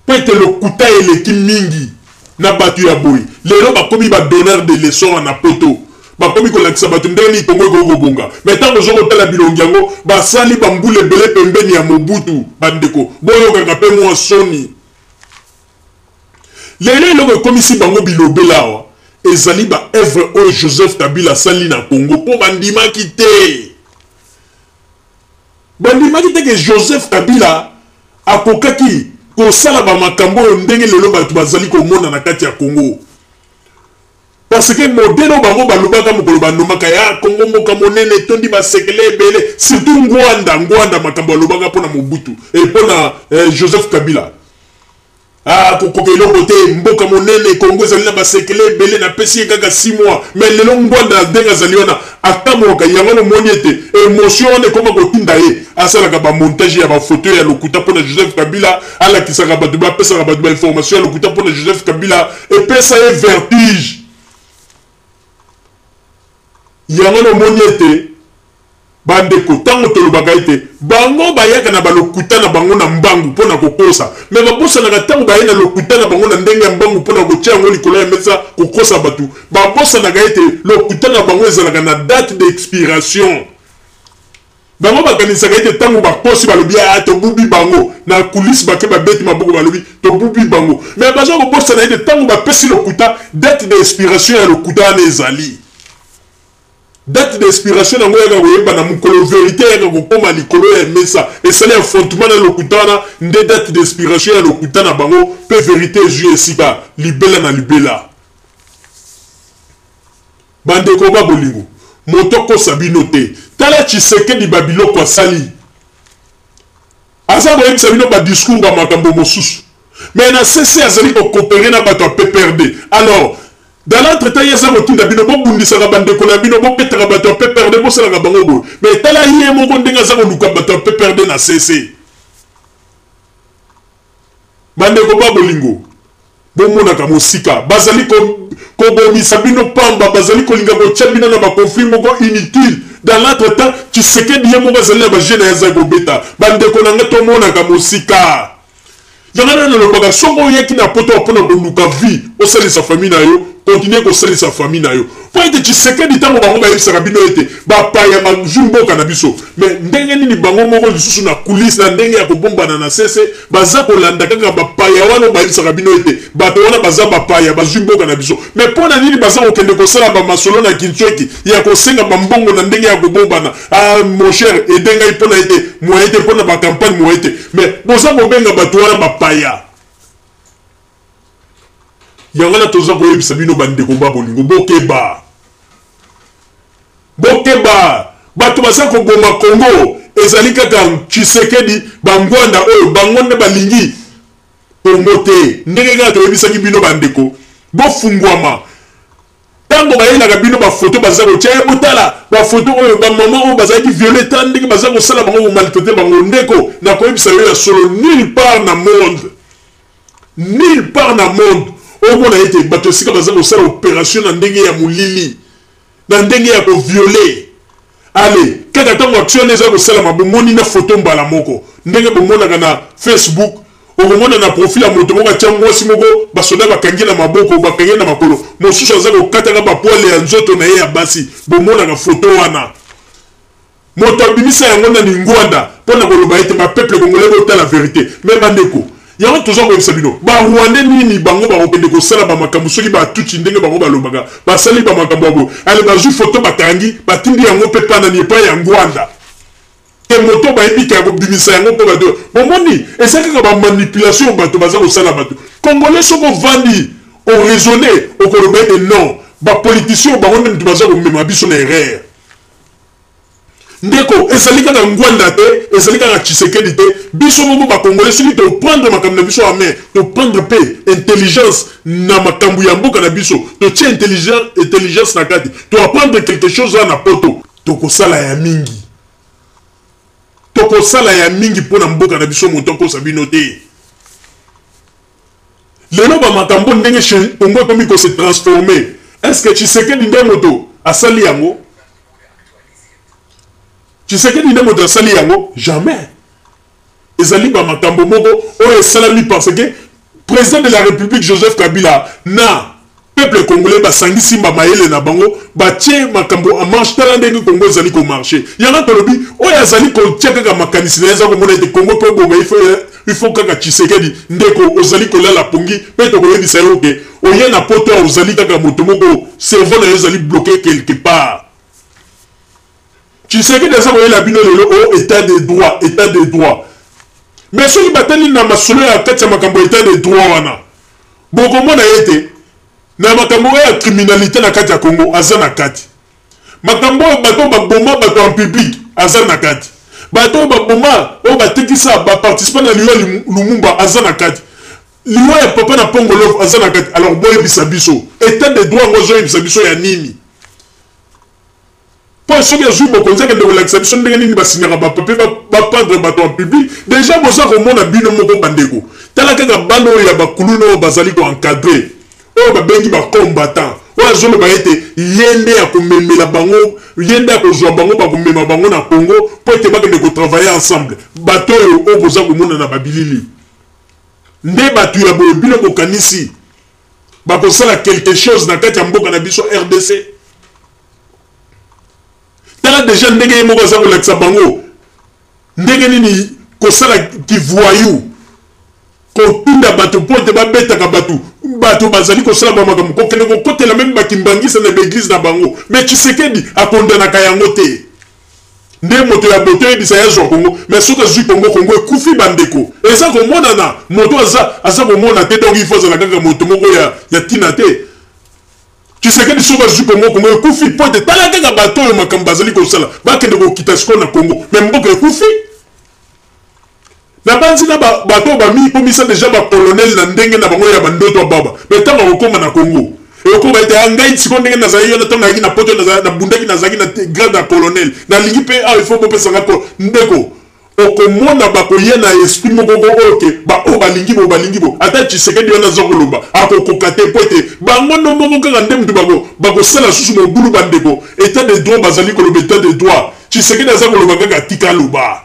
Mpo ete lokuta eleki mingi na bato ya boye. Lelo bakomi ba donneur de leçon na poto. Bakomi kolakisa bato ndenge nini Congo ekoki kobonga. Mais ntango ozo kotala bilongi yango, basali ba mbula ebele pembeni ya Mobutu. Bandeko, boyokaka mpe mwa soni. Lelo eloko ekomisi bango bilobela awa ezali ba œuvre oyo Joseph Kabila asali na Congo mpo bandimaki te. Bandimaki te ke Joseph Kabila akokaki kosala ba makambo oyo ndenge lelo bato bazali komona na kati ya Congo. Parce que modèle oyo bango balobaka mokolo banomaka ya Congo mboka monene etondi basekele ebele, surtout Ngwanda, Ngwanda makambo alobaka mpo na Mobutu et mpo na eh, Joseph Kabila. Ah, kokoka eloko te, mboka monene Congo ezali na basekele ebele, napesi ye kaka 6 mois. Mais lelo Ngwanda ndenge azali wana akamwaka yango, nomoni ete emotion wana ekoma kotinda ye asalaka ba montage ya ba photo ya lokuta mpo na Joseph Kabila, alakisaka bato, bapesaka bato ba information ya lokuta mpo na Joseph Kabila, epesa ye vertige. Yango nomoni ete Bandeko, tango tolobaka ete bango bayaka na balokuta na bango na mbangu mpo na kokosa, mais babosanaka tango baye na lokuta na bango na ndenge ya mbangu mpo na kotia yango likolo ya mesa kokosa bato, babosanaka ete lokuta na bango ezalaka na date d'expiration. Bango bakanisaka ete tango bakosi balobi ah tobubi bango, na coulisse bake babeti maboko balobi tobubi bango, mais baza kobosana ete tango bapesi lokuta, date d'expiration ya lokuta wana ezali. Date d'expiration nango eyaka koyebana mokolo verite eyaka kokoma likolo ya mesa, esali affrontement na lokuta wana nde date d'expiration ya lokuta na bango pe verite ezui esika libela na libela. Bandeko ba bolingo, moto akosa bino te. Tala Tshisekedi ba biloko asali. Aza koyebisa bino ba discours ba makambo mosusu. Mais na CC azali ko cooperer na bato ya PPRD. Alors, dans l'entretemps ye aza kotinda bino bobundisaka bandeko na bino, bobetaka bato ya PPRD, bosalaka bango boye. Mais tala ye moko ndenge aza koluka bato ya PPRD na CC. Bandeko ba bolingo, bomonaka mosika, bazali kobomisa bino pamba, bazali kolinga kotia bino na ba conflit moko inutile. Dans l'entretemps, Tshisekedi ye moko azali na ba jeux na ye azali kobeta. Bandeko na ngai, tomonaka mosika. Yango wana nalobaka, soki oyaki na poto mpo na koluka vie, osalisa famille na yo, continuer kosalisa famille na yo. Mpo ete Tshisekedi, ntango bango bayebisaka bino ete bapaya bazwi mboka na biso, mais ndenge nini bango moko lisusu na coulisse, na ndenge ya kobombana na sese, baza kolanda kaka bapaya wana oyo bayebisaka bino ete bato wana baza bapaya bazwi mboka na biso. Mais mpo na nini baza kokende kosala bamasolo na Kinshweki ya kosenga bambongo na ndenge ya kobombana? Ah, mon cher, aide ngai mpo na ete moyen te, mpo na ba campagne moyen te, mais boza kobenga bato wana bapaya. Yango wana toza koyebisa bino bandeko ba bolingo, bokeba, bokeba, bato baza koboma Congo ezali kaka Tshisekedi, bangwanda oyo bango nde balingi Congo te. Ndenge kaka toyebisaki bino bandeko, bofungwama. Tango bayelaka bino ba photo baza kotia ye, botala ba photo oyo ba maman oyo bazalaki viole, tala ndenge baza kosala bango, ko maltraiter bango. Ndeko, nakoyebisa yo ya solo, nulle part na monde, nulle part na monde omona ete bato esika baza kosala operation na ndenge ya molili, na ndenge ya ko violer. Ale kaka ntango action wana eza kosalama, bomoni na photo mbala moko, ndenge bomonaka na Facebook, okomona na profil ya moto moko atia mwasi moko, basoda bakangi na maboko, bakangi na makolo, mosusu aza kokataka bapoile ya nzoto na ye ya basi. Bomonaka photo wana, moto abimisa yango nani? Ngwanda. mpo na koloba ete ba peuple congolais botala verite. Mais bandeko, yango toza koyebisa bino, ba rwandais nini bango bakokende kosala ba makambo soki ba tutsi ndenge bango balobaka basali ba makambo ya boye, ale bazwi foto bakangi batindi yango mpe panani epai ya Ngwanda te moto bayebi ke akobimisa yango mpo bato bomoni eza kaka ba manipulation bato baza kosala bato congolais. Soki ovandi oraisonne, okoloba ete non, ba politiciens bango nde moto baza komema biso na erreur. Ndeko, ezali kaka Ngwanda te, ezali kaka Tshisekedi te. Biso moko bakongolais, soki toprendre makambo na biso en main, toprendre mpe intelligence na makambo ya mboka na biso, totie intelligence na kati, toapprendre quelque chose wana na poto, tokosala ya mingi, tokosala ya mingi mpo na mboka na biso. Moto akosa bino te. Lelo bamakambo ndenge Congo ekomi kose transformer, est ce que Tshisekedi nde moto asali yango? Tshisekedi nde moto asali yango? Jamais. Ezali bamakambo moko oyo esalami parce que président de la République Joseph Kabila na peuple congolais basangisi bamayele na bango, batie makambo en marche. Tala ndenge Congo ezali komarche. Yango tolobi, oyo azali kotia kaka makanisi na ye, aza komona ete Congo mpe obonga, il faut kaka Tshisekedi. Ndeko, ozali kolala pongi, mpe tokoyebisa yo ke oye na poto, ozali kaka moto moko, cerveau na yo ezali bloqué quelque part. Tshisekedi aza koyela bino lelo o état de droit, état de droit, mais soki batali na masolo ya kati ya makambo ya état de droit wana, bokomona ete na makambo oyo ya criminalité na kati ya Congo aza na kati. Makambo oyo bato baboma bato en public, aza na kati. Bato oyo baboma, oyo batekisa baparticipant na liwa Lumumba, aza na kati. Liwa ya papa na Pongolov, aza na kati. Alors boyebisa biso, état de droit yango azoyebisa biso ya nini? Mpo soki azwi bokonzi, akende kolakisa biso ndenge nini basignaka bapapier, bapendre bato en public. Déjà boza komona bino moko, bandeko. Tala kaka bana oyo ya bakuluna oyo bazali koencadre, oyo babengi bacombattant, oyo azoloba ete ye nde akomemela bango, ye nde akozwa bango, bakomema bango na Congo mpo ete bakende kotravailler ensemble. Bato oyo oyo boza komona na babilili nde bato ya boye. Bino bokanisi bakosala quelque chose na kati ya mboka na biso RDC? Tala déjà ndenge ye moko aza kolakisa bango ndenge nini kosala kivoyou, kotinda bato mpo ete babetaka bato. Bato bazali kosala bamakambo, kokende kokotela même bakimbangisa na baeglise na bango, mais Tshisekedi akondanaka yango te. Nde moto ya boto oyebisa ye azwa Kongo, mais soki azwi Kongo, Kongo ekufi. Bandeko, eza komonana, moto aza komona te. Donc il faut azala kaka moto moko ya ntina te. Tshisekedi soki azwi Kongo, Kongo ekufi, mpo ete tala kaka bato oyo makambo bazali kosala. Bakende kokita sikoyo na Kongo, mais mboka ekufi. Nabanzi na bato oyo bamikomisa déjà bacolonel na ndenge na bango ya bandoto ya baba, mais ntango akokóma na Kongo, ekokoma ete ngai sikoyo ndenge nazali yo, ntango nayaki na poto, nabundaki, nazalaki na grade ya colonel, nalingi mpe awa il faut bopesanga. Ndeko, okomona bakoya na esprit moko oyo ke baoyo balingi bo, balingi bo. Ata Tshisekedi wana aza koloba, akokoka te, po ete bango ndo moko kaka nde mutu bakosala susu mobulu. Bandeko, état de droit, bazali koloba état de droit, Tshisekedi aza koloba kaka, tika aloba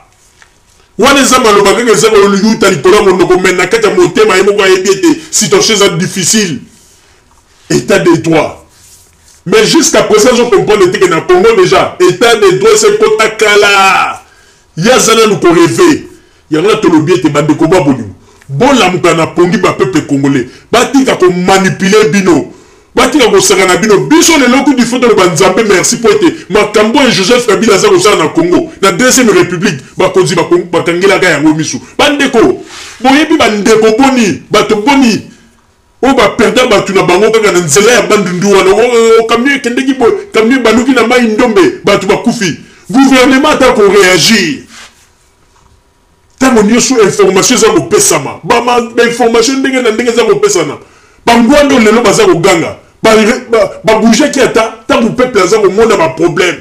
wana, eza maloba kaka eza koyuta likolo ya monoko, mais na kati ya motema ye moko ayebi ete situation eza difficile. État de droit, mais jusqu'à présent azocomprendre te ke na Congo déjà état de droit esekota kala. Ye aza nanu korêver. Yango na tolobi ete bandeko ba bolingo, bolamuka na pongi. Bapeuple congolais, batika komanipuler bino, batika kosaka na bino. Biso lelo kutu faut toloba Nzambe merci, mpo ete makambo oyo Joseph Kabila aza kosala na Congo na deuxième république, bakonzi bakangelaka yango misu. Bandeko, boyebi bandeko boni, bato boni oyo baperda bato na bango kaka na nzela ya Bandundu wana? Camion ekendeki boye, camion ebaluki na mai Ndombe, bato bakufi. Gouvernement ata koréagir ntango nyonso information eza kopesama, bainformation ndenge na ndenge eza kopesana. Bangwanda oyo lelo baza koganga, babougeaki ata ntango peuple aza komona baproblème?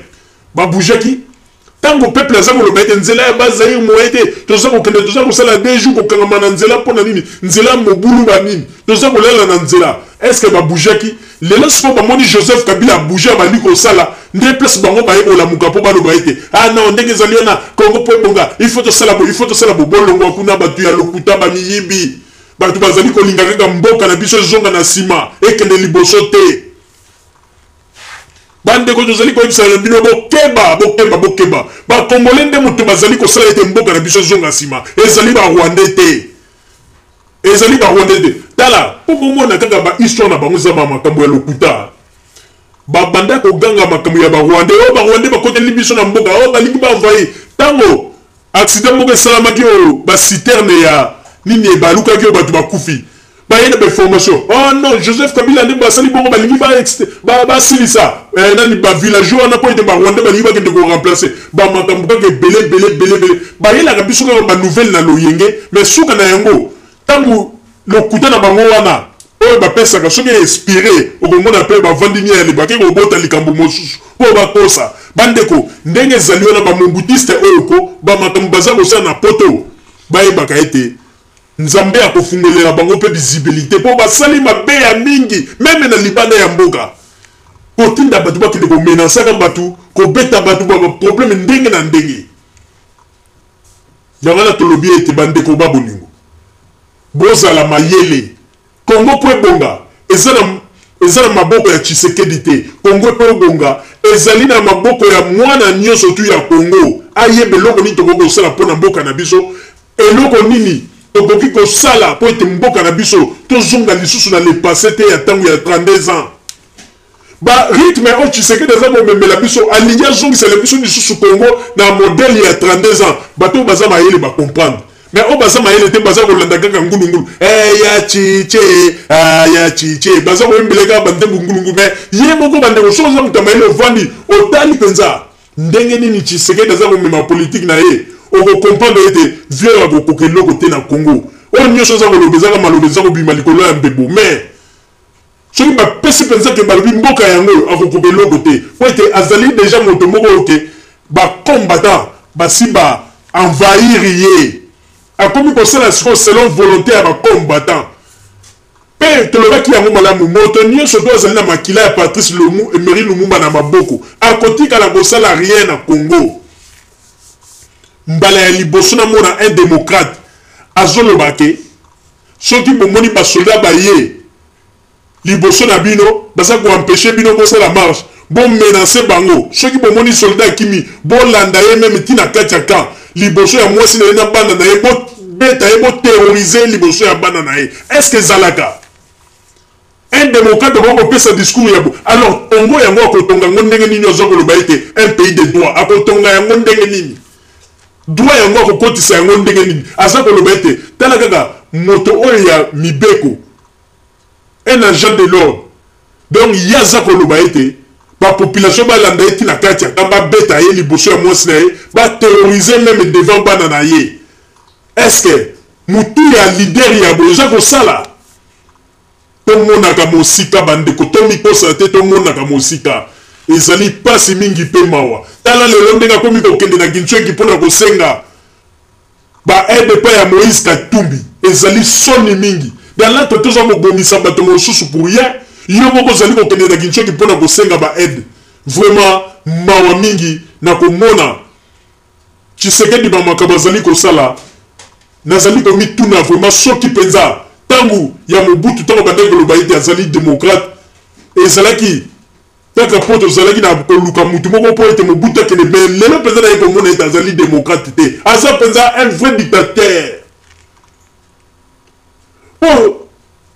Babougeaki ntango peuple aza koloba ete nzela ya Bazaire moye te, toza kokende, toza kosala 2 jours kokangama na nzela? Mpo na nini nzela mobulu banini, toza kolala na nzela? Est ce que babougeaki? Lelo sikoyo bamoni Joseph Kabila abouge, abandi kosala, nde place bango baye kolamuka mpo baloba ete ah non, ndenge ezali wana, Kongo mpo ebonga, il faut tosala bo, il faut tosala bo. Bolongwa kuna, bato ya lokuta, bamiyibi, bato bazali kolinga kaka mboka na biso ezonga na nsima, ekende liboso te. Bandeko, tozali koyebisa na bino, bokeba, bokeba, bokeba. Bakongole nde moto bazali kosala ete mboka na biso ezonga nsima. Ezali Barwandais te, ezali Barwandais te. Tala, mpo bomona kaka bahistoire na bango eza bamakambo ya lokuta. Babanda koganga makambo ya Barwandais oyo, Barwandais bakoteli biso na mboka oyo, balingi baenvahir. Ntango accident moko esalamaki, oyo baciterne ya nini ebalukaki, oyo bato bakufi, baye na bainformation: "Oh non, Joseph Kabila nde basali bongo, balingi basilisa nani, bavillageois wana, mpo ete Barwandais balingi bakende koremplacer." Bamakambo kaka ebele ebele ebele ebele. Bayelaka biso kaka banouvelle na loyenge, mais suka na yango, ntango lokuta na bango wana oyo bapesaka soki expiré, okomona mpe bavandi niele, bake kobota likambo mosusu mpo bakosa. Bandeko, ndenge ezali wana, bamobutiste oyo ko bamakambo baza kosala na poto, bayebaka ete Nzambe akofungolela bango mpe visibilité, mpo basali mabe ya mingi même na libanda ya mboka, kotinda bato bakende komenasaka bato, kobeta bato, baproblème ndenge na ndenge. Yango wana tolobi ete, bandeko ba bolingo, bozala mayele. Kongo mpo ebonga eza na maboko ya Tshisekedi te. Kongo mpo ebonga ezali na maboko ya mwana nyonso tu ya Kongo. Ayeba eloko nini tokoki kosala mpo na mboka na biso, eloko nini tokoki kosala mpo ete mboka na biso tozonga lisusu na le passé te ya ntango ya 32 ans. Barythme oyo Tshisekedi aza komemela biso, alingi azongisela biso lisusu Congo na modèle ya 32 ans. Bato oyo baza mayele bacomprendre, mais oyo baza mayele te baza kolanda kaka ngulungulu ya chiche, ya chiche, baza koyembela kaka banzembo ngulungulu. Mais ye moko, bandeko, soki oza moto ya mayele, ovandi, otali mpenza ndenge nini Tshisekedi aza komema politike na ye, okocomprendre ete vieux akokoka eloko te na Congo. Oyo nyonso aza koloba ezaka maloba, eza kobima likolo ya mbebo. Mais soki bapesi mpenza ke balobi mboka yango, akokoka eloko te, po ete azali déjà moto moko oyo ke bacombattant basi ba envahir ye. Akomi kosala sikoyo selon volonté ya bacombattant. Mpe tolobaki yango malamu, moto nyonso to azali na makila ya Patrice Lumu, Emery Lumumba na maboko, akotikala kosala rien na Congo. Mbala ya liboso namona un démocrate azoloba ke soki bomoni basoda baye liboso na bino, baza koempêcher bino bosala marche, bomenacer bango. Soki bomoni soldat akimi, bolanda ye même ntina kati ya camp, liboso ya mwasi na ye na bana na ye, bobeta ye, boterroriser liboso ya bana na ye. Est ce que ezalaka un démocrate akoki kopesa discours ya bo? Alors Congo yango akotonga yango ndenge nini? Aza koloba ete un pays de droit, akotonga yango ndenge nini? Droit yango akokotisa yango ndenge nini? Aza koloba ete, tala kaka moto oyo ya mibeko, un agent de l'ordre. Donc ye aza koloba ete bapopulation balanda ye ntina kati ya babeta ye liboso ya mwasi na ye, baterroriser même devant bana na ye. Est ce que motu ya leader ya boye eza kosala? Tomonaka mosika, bandeko, tomikosa te, tomonaka mosika. Ezali mpasi mingi mpe mawa. Tala lelo ndenge akomi kokende na Kinshasa mpona kosenga baaide epai ya Moïse Katumbi. Ezali soni mingi. Dans to toza kobomisa bato mosusu pour rien, yo moko ozali kokende na Kinshasa mpona kosenga baaide. Vraiment mawa mingi na komona Tshisekedi, bamakambo azali kosala. Nazali komituna vraiment soki mpenza ntango ya Mobutu, ntango bandaki koloba ete azali démocrate, ezalaki kaka mpo tozalaki na koluka mutu moko mpo ete Mobutu akende. Mais lelo mpenza naye komona ete azali démocrate te, aza mpenza un vrai dictateur, mpo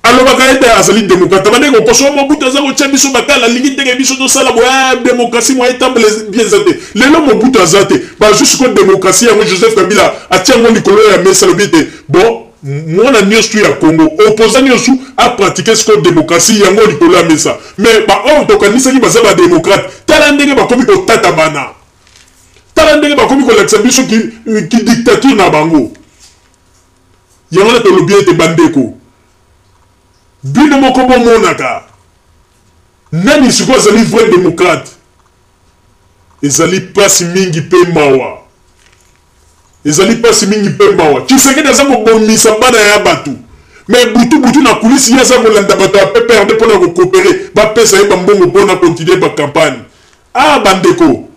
alobaka ete azali démocrate, abandaki kokoso Mobutu aza kotia biso bakala, alingi ndenge biso tosala boye, démocratie mwa etambela bien eza te. Lelo Mobutu aza te, bazwi sikoyo démocratie yango, Joseph Kabila atia yango likolo ya mesa, alobi ete bon, mwana nyonso ya Congo, opposant nyonso apratike sikoyo démocratie yango likolo ya mesa. Mais baoyo tokanisaki baza badémocrate, tala ndenge bakomi kotata bana, tala ndenge bakomi kolakisa biso kidictature na bango. Yango wana tolobi ete, bandeko, bino moko bomonaka nani sikoyo azali vrai démocrate. Ezali mpasi mingi mpe mawa, ezali mpasi mingi mpe mawa. Tshisekedi aza kobomisa bana ya bato, mais butu butu na kulisi ye aza kolanda bato ya PPRD mpona kocoopérer, bapesa ye bambongo mpona continuer bacampagne. Ah bandeko,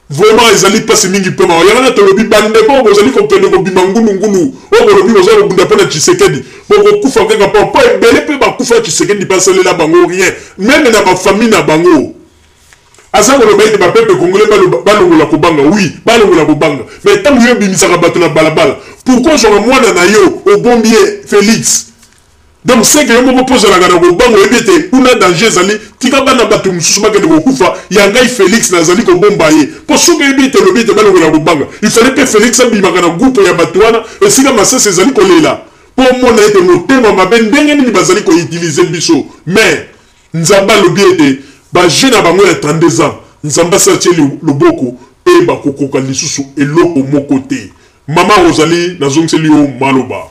vraiment ezali mpasi mingi mpe mawa. Yango wana tolobi, bandeko oyo bozali kokende kobima ngulungulu, oyo bolobi boza kobunda mpo na Tshisekedi, bokokufa kaka mpo ebele mpe bakufa. Tshisekedi mpe asalela bango rien, même na bafamille na bango. Aza koloba ete ba peuple congolais balongola kobanga, oui, balongola kobanga. Mais ntango yo obimisaka bato na balabala, pourquoi ozwaka mwana na yo obombi ye Felix? Donc c'est que yo moko mpo ozalaka na kobanga, oyebi ete kuna danger ezali, tika bana bato mosusu bakende kokufa, ya ngai Felix nazali kobomba ye. Mpo soki oyebi ete olobi ete balongola kobanga, il fallait mpe Felix abimaka na groupe ya bato wana esika masasi ezali kolela, mpo omona ete motema mabe ndenge nini bazali koutilize biso. Mais Nzambe alobi ete ba jeux na bango ya 32 ans, Nzambe asi atie loboko pe bakokoka lisusu eloko moko te. Mama Rosalie, nazongiseli yo maloba.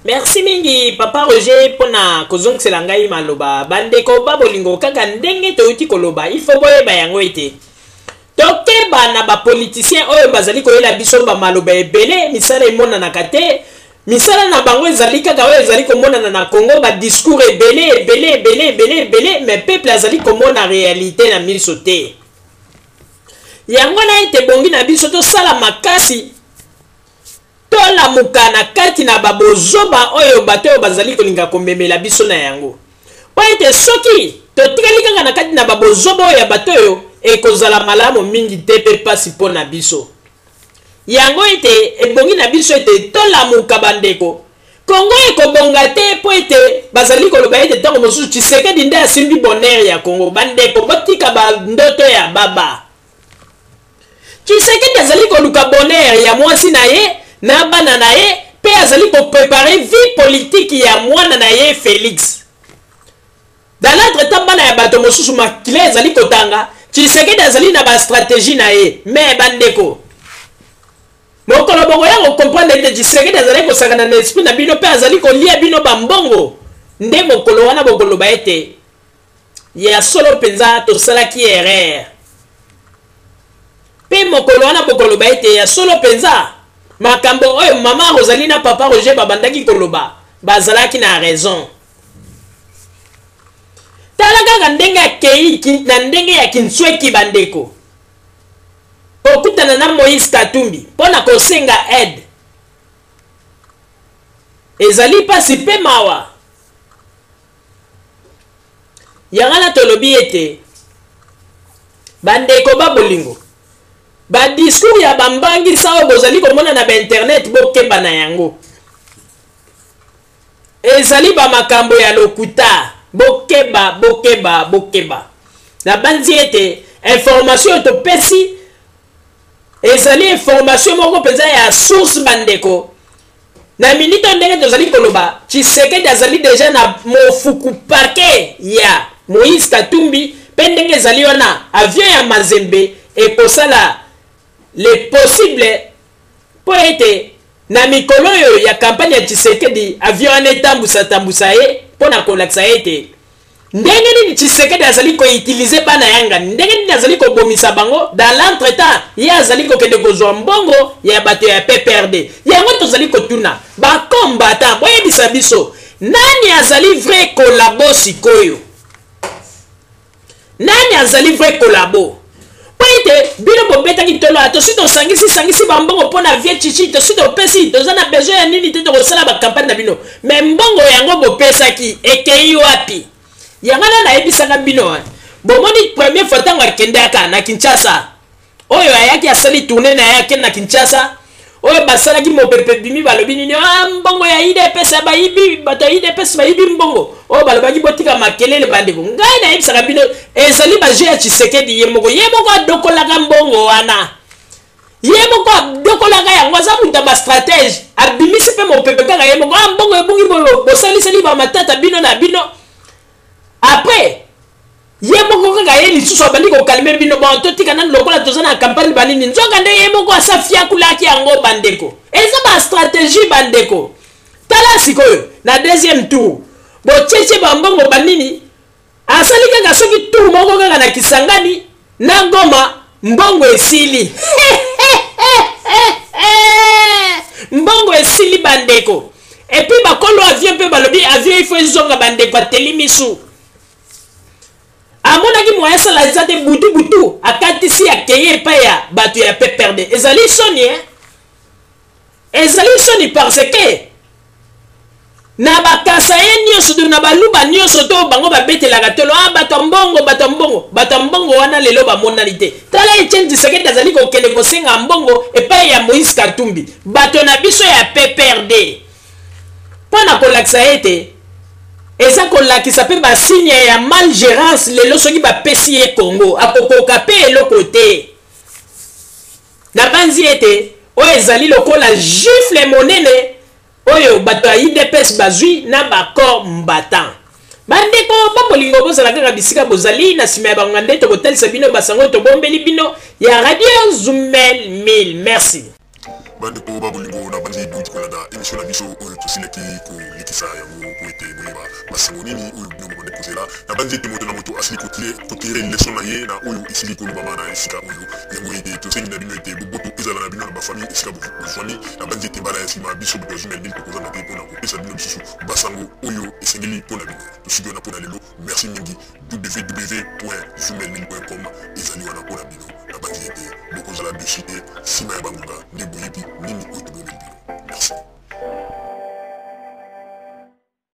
Merci mingi papa Roger pona kozongisela ngai maloba. Bandeko ba bolingo, kaka ndenge toyuti koloba, il faut boyeba yango ete tokeba na ba politiciens oyo bazali koyela biso ba maloba ebele, misala emonanaka te. Misala na bango ezali kaka oyo ezali komonana na Congo, ba discours ebele ebele ebele ebele ebele, mais peuple azali komona realite na miso te. Yango wana ete ebongi na biso tosala makasi, tolamuka na kati na ba bozoba oyo bato oyo bazali kolinga komemela biso na yango. Mpo ete soki totikali kaka na kati na ba bozoba oyo ya bato oyo, ekozala malamu mingi te mpe pasi mpo na biso. Yango ete ebongi na biso ete tolamuka bandeko. Congo ekobonga te mpo ete bazali koloba ete ntango mosusu Tshisekedi nde asimbi bonheur ya Congo. Bandeko, botika ba ndoto ya baba. Tshisekedi azali koluka bonheur ya mwasi na ye na bana na ye mpe azali koprepare vie politique ya mwana na ye Felix. Dans l'entretemps, bana ya bato mosusu makila ezali kotanga. Tshisekedi azali na ba stratégie na ye. Mais bandeko, mokolo bokoya kocomprendre ete Tshisekedi azali kosakana na esprit na bino mpe azali kolia bino bambongo, nde mokolo wana bokoloba ete ya solo mpenza tosalaki erreur. Mpe mokolo wana bokoloba ete ya solo mpenza makambo oyo mama Rosalie na papa Roger babandaki koloba bazalaki na raison. Tala kaka ndenge akei na ndenge ya kintsweki bandeko, kokutana na Moïse Katumbi mpo na kosenga aide ezali mpasi mpe mawa. Yango wana tolobi ete bandeko ba bolingo, ba discours ya bambangisa oyo bozali komona na ba internet, bokeba na yango. Ezali ba makambo ya lokuta. Bokeba, bokeba, bokeba. Nabanzi ete information oyo topesi ezali information moko mpenza ya source bandeko. Na minute oyo ndenge tozali koloba, Tshisekedi azali deja na mofuku parquet ya Moïse Katumbi, mpe ndenge ezali wana avion ya Mazembe ekosala le possible mpo ete na mikolo oyo ya kampanye ya Tshisekedi, avion wana etambusa-tambusa ye mpo na kolakisa ete ndenge nini Tshisekedi azali koutilize bana ya ngani, ndenge nini azali kobomisa bango. Dans l'entretemps, ye azali kokende kozwa mbongo ya bato ya PPRD. Yango tozali kotuna ba combattants, boyebisa biso nani azali vrai collabo sikoyo? Nani azali vrai collabo? Mpo ete bino bobetaki ntolo ya tosi tosangisi sangisi bambongo mpo na vie chichi, tosi topesi, toza na besoin ya nini te, tokosala bakampagne na bino, me mbongo yango bopesaki ekei wapi? Yango wana nayebisaka bino, bomoni première fois ntango akendaka na Kinshasa, oyo ayaki asali tourne na ye akende na Kinshasa, oyo basalaki mopepe bimi balobi nini? Ah, mbongo ya UDPS bayibi, bato ya UDPS bayibi mbongo. Oyo balobaki botika makelele bandeko. Ngai nayebisaka bino ezali ba jeu ya Tshisekedi ye moko. Ye moko adokolaka mbongo wana. Ye moko adokolaka yango, aza moto ya ba stratège. Abimisi mpe mopepe kaka ye moko. Ah, mbongo ebungi boyo, bosaliseli ba matata bino na bino. Après ye moko kaka ye lisusu abandi kokalme bino, bon totika nanu lokola toza na campagne banini, nzoka nde ye moko asa fiakulaki yango bandeko. Eza ba stratégie bandeko. Tala sikoyo na deuxième tour botietie bambongo banini, asali kaka soki tour moko kaka na Kisangani na Goma, mbongo esili. Mbongo esili bandeko. Et puis bakolo avion mpe balobi avion il faut ezonga bandeko, ateli misu. Amonaki moyen asala eza te, butu butu akatisi akei epai ya bato ya PPRD. Ezali soni, eh? Ezali soni parce que Na ba kasaïens nyonso to na baluba nyonso to bango babetelaka tolo, ah, bato ya mbongo, bato ya mbongo, bato ya mbongo wana lelo bamonani te. Tala Etienne Tshisekedi azali kokende kosenga mbongo epai ya Moïse Katumbi, bato na biso ya PPRD, mpo na kolakisa ete eza kolakisa mpe basigne ya malgérance. Lelo soki bapesi ye Congo, akokoka mpe eloko te. Nabanzi ete oyo ezali lokola gifle monene oyo bato ya UDPS bazwi na ba combattants. Bandeko ba bolingo, bozala kaka bisika bozali na nsima ya bango nde tokotalisa bino basango tobombeli bino ya Radio Zumel 1000. Merci. Bandeko ba bolingo, na bandi bouti kolanda émission na biso oyo tosilaki kolekisa yango po ete boyeba basango nini oyo bino bobandi kozela. Na bandi ete moto na moto asili kotire leçon na ye na oyo esili kolobama na esika oyo. Yango ete tosengi na bino ete boboto ezala na bino na bafamille esika bozwami. Na bandi ete mbala ya nsima, biso bato ya Zumel 1000 tokozanga te mpona kopesa bino lisusu basango oyo esengeli mpo na bino. Tosuki wana mpo na lelo. Merci mingi. www.zumel1000.com ezali wana mpo na bino. Nabanzi ete bokozala dessus te. Nsima ya bangonga nde boyebi nini oyo tobomeli bino. Merci.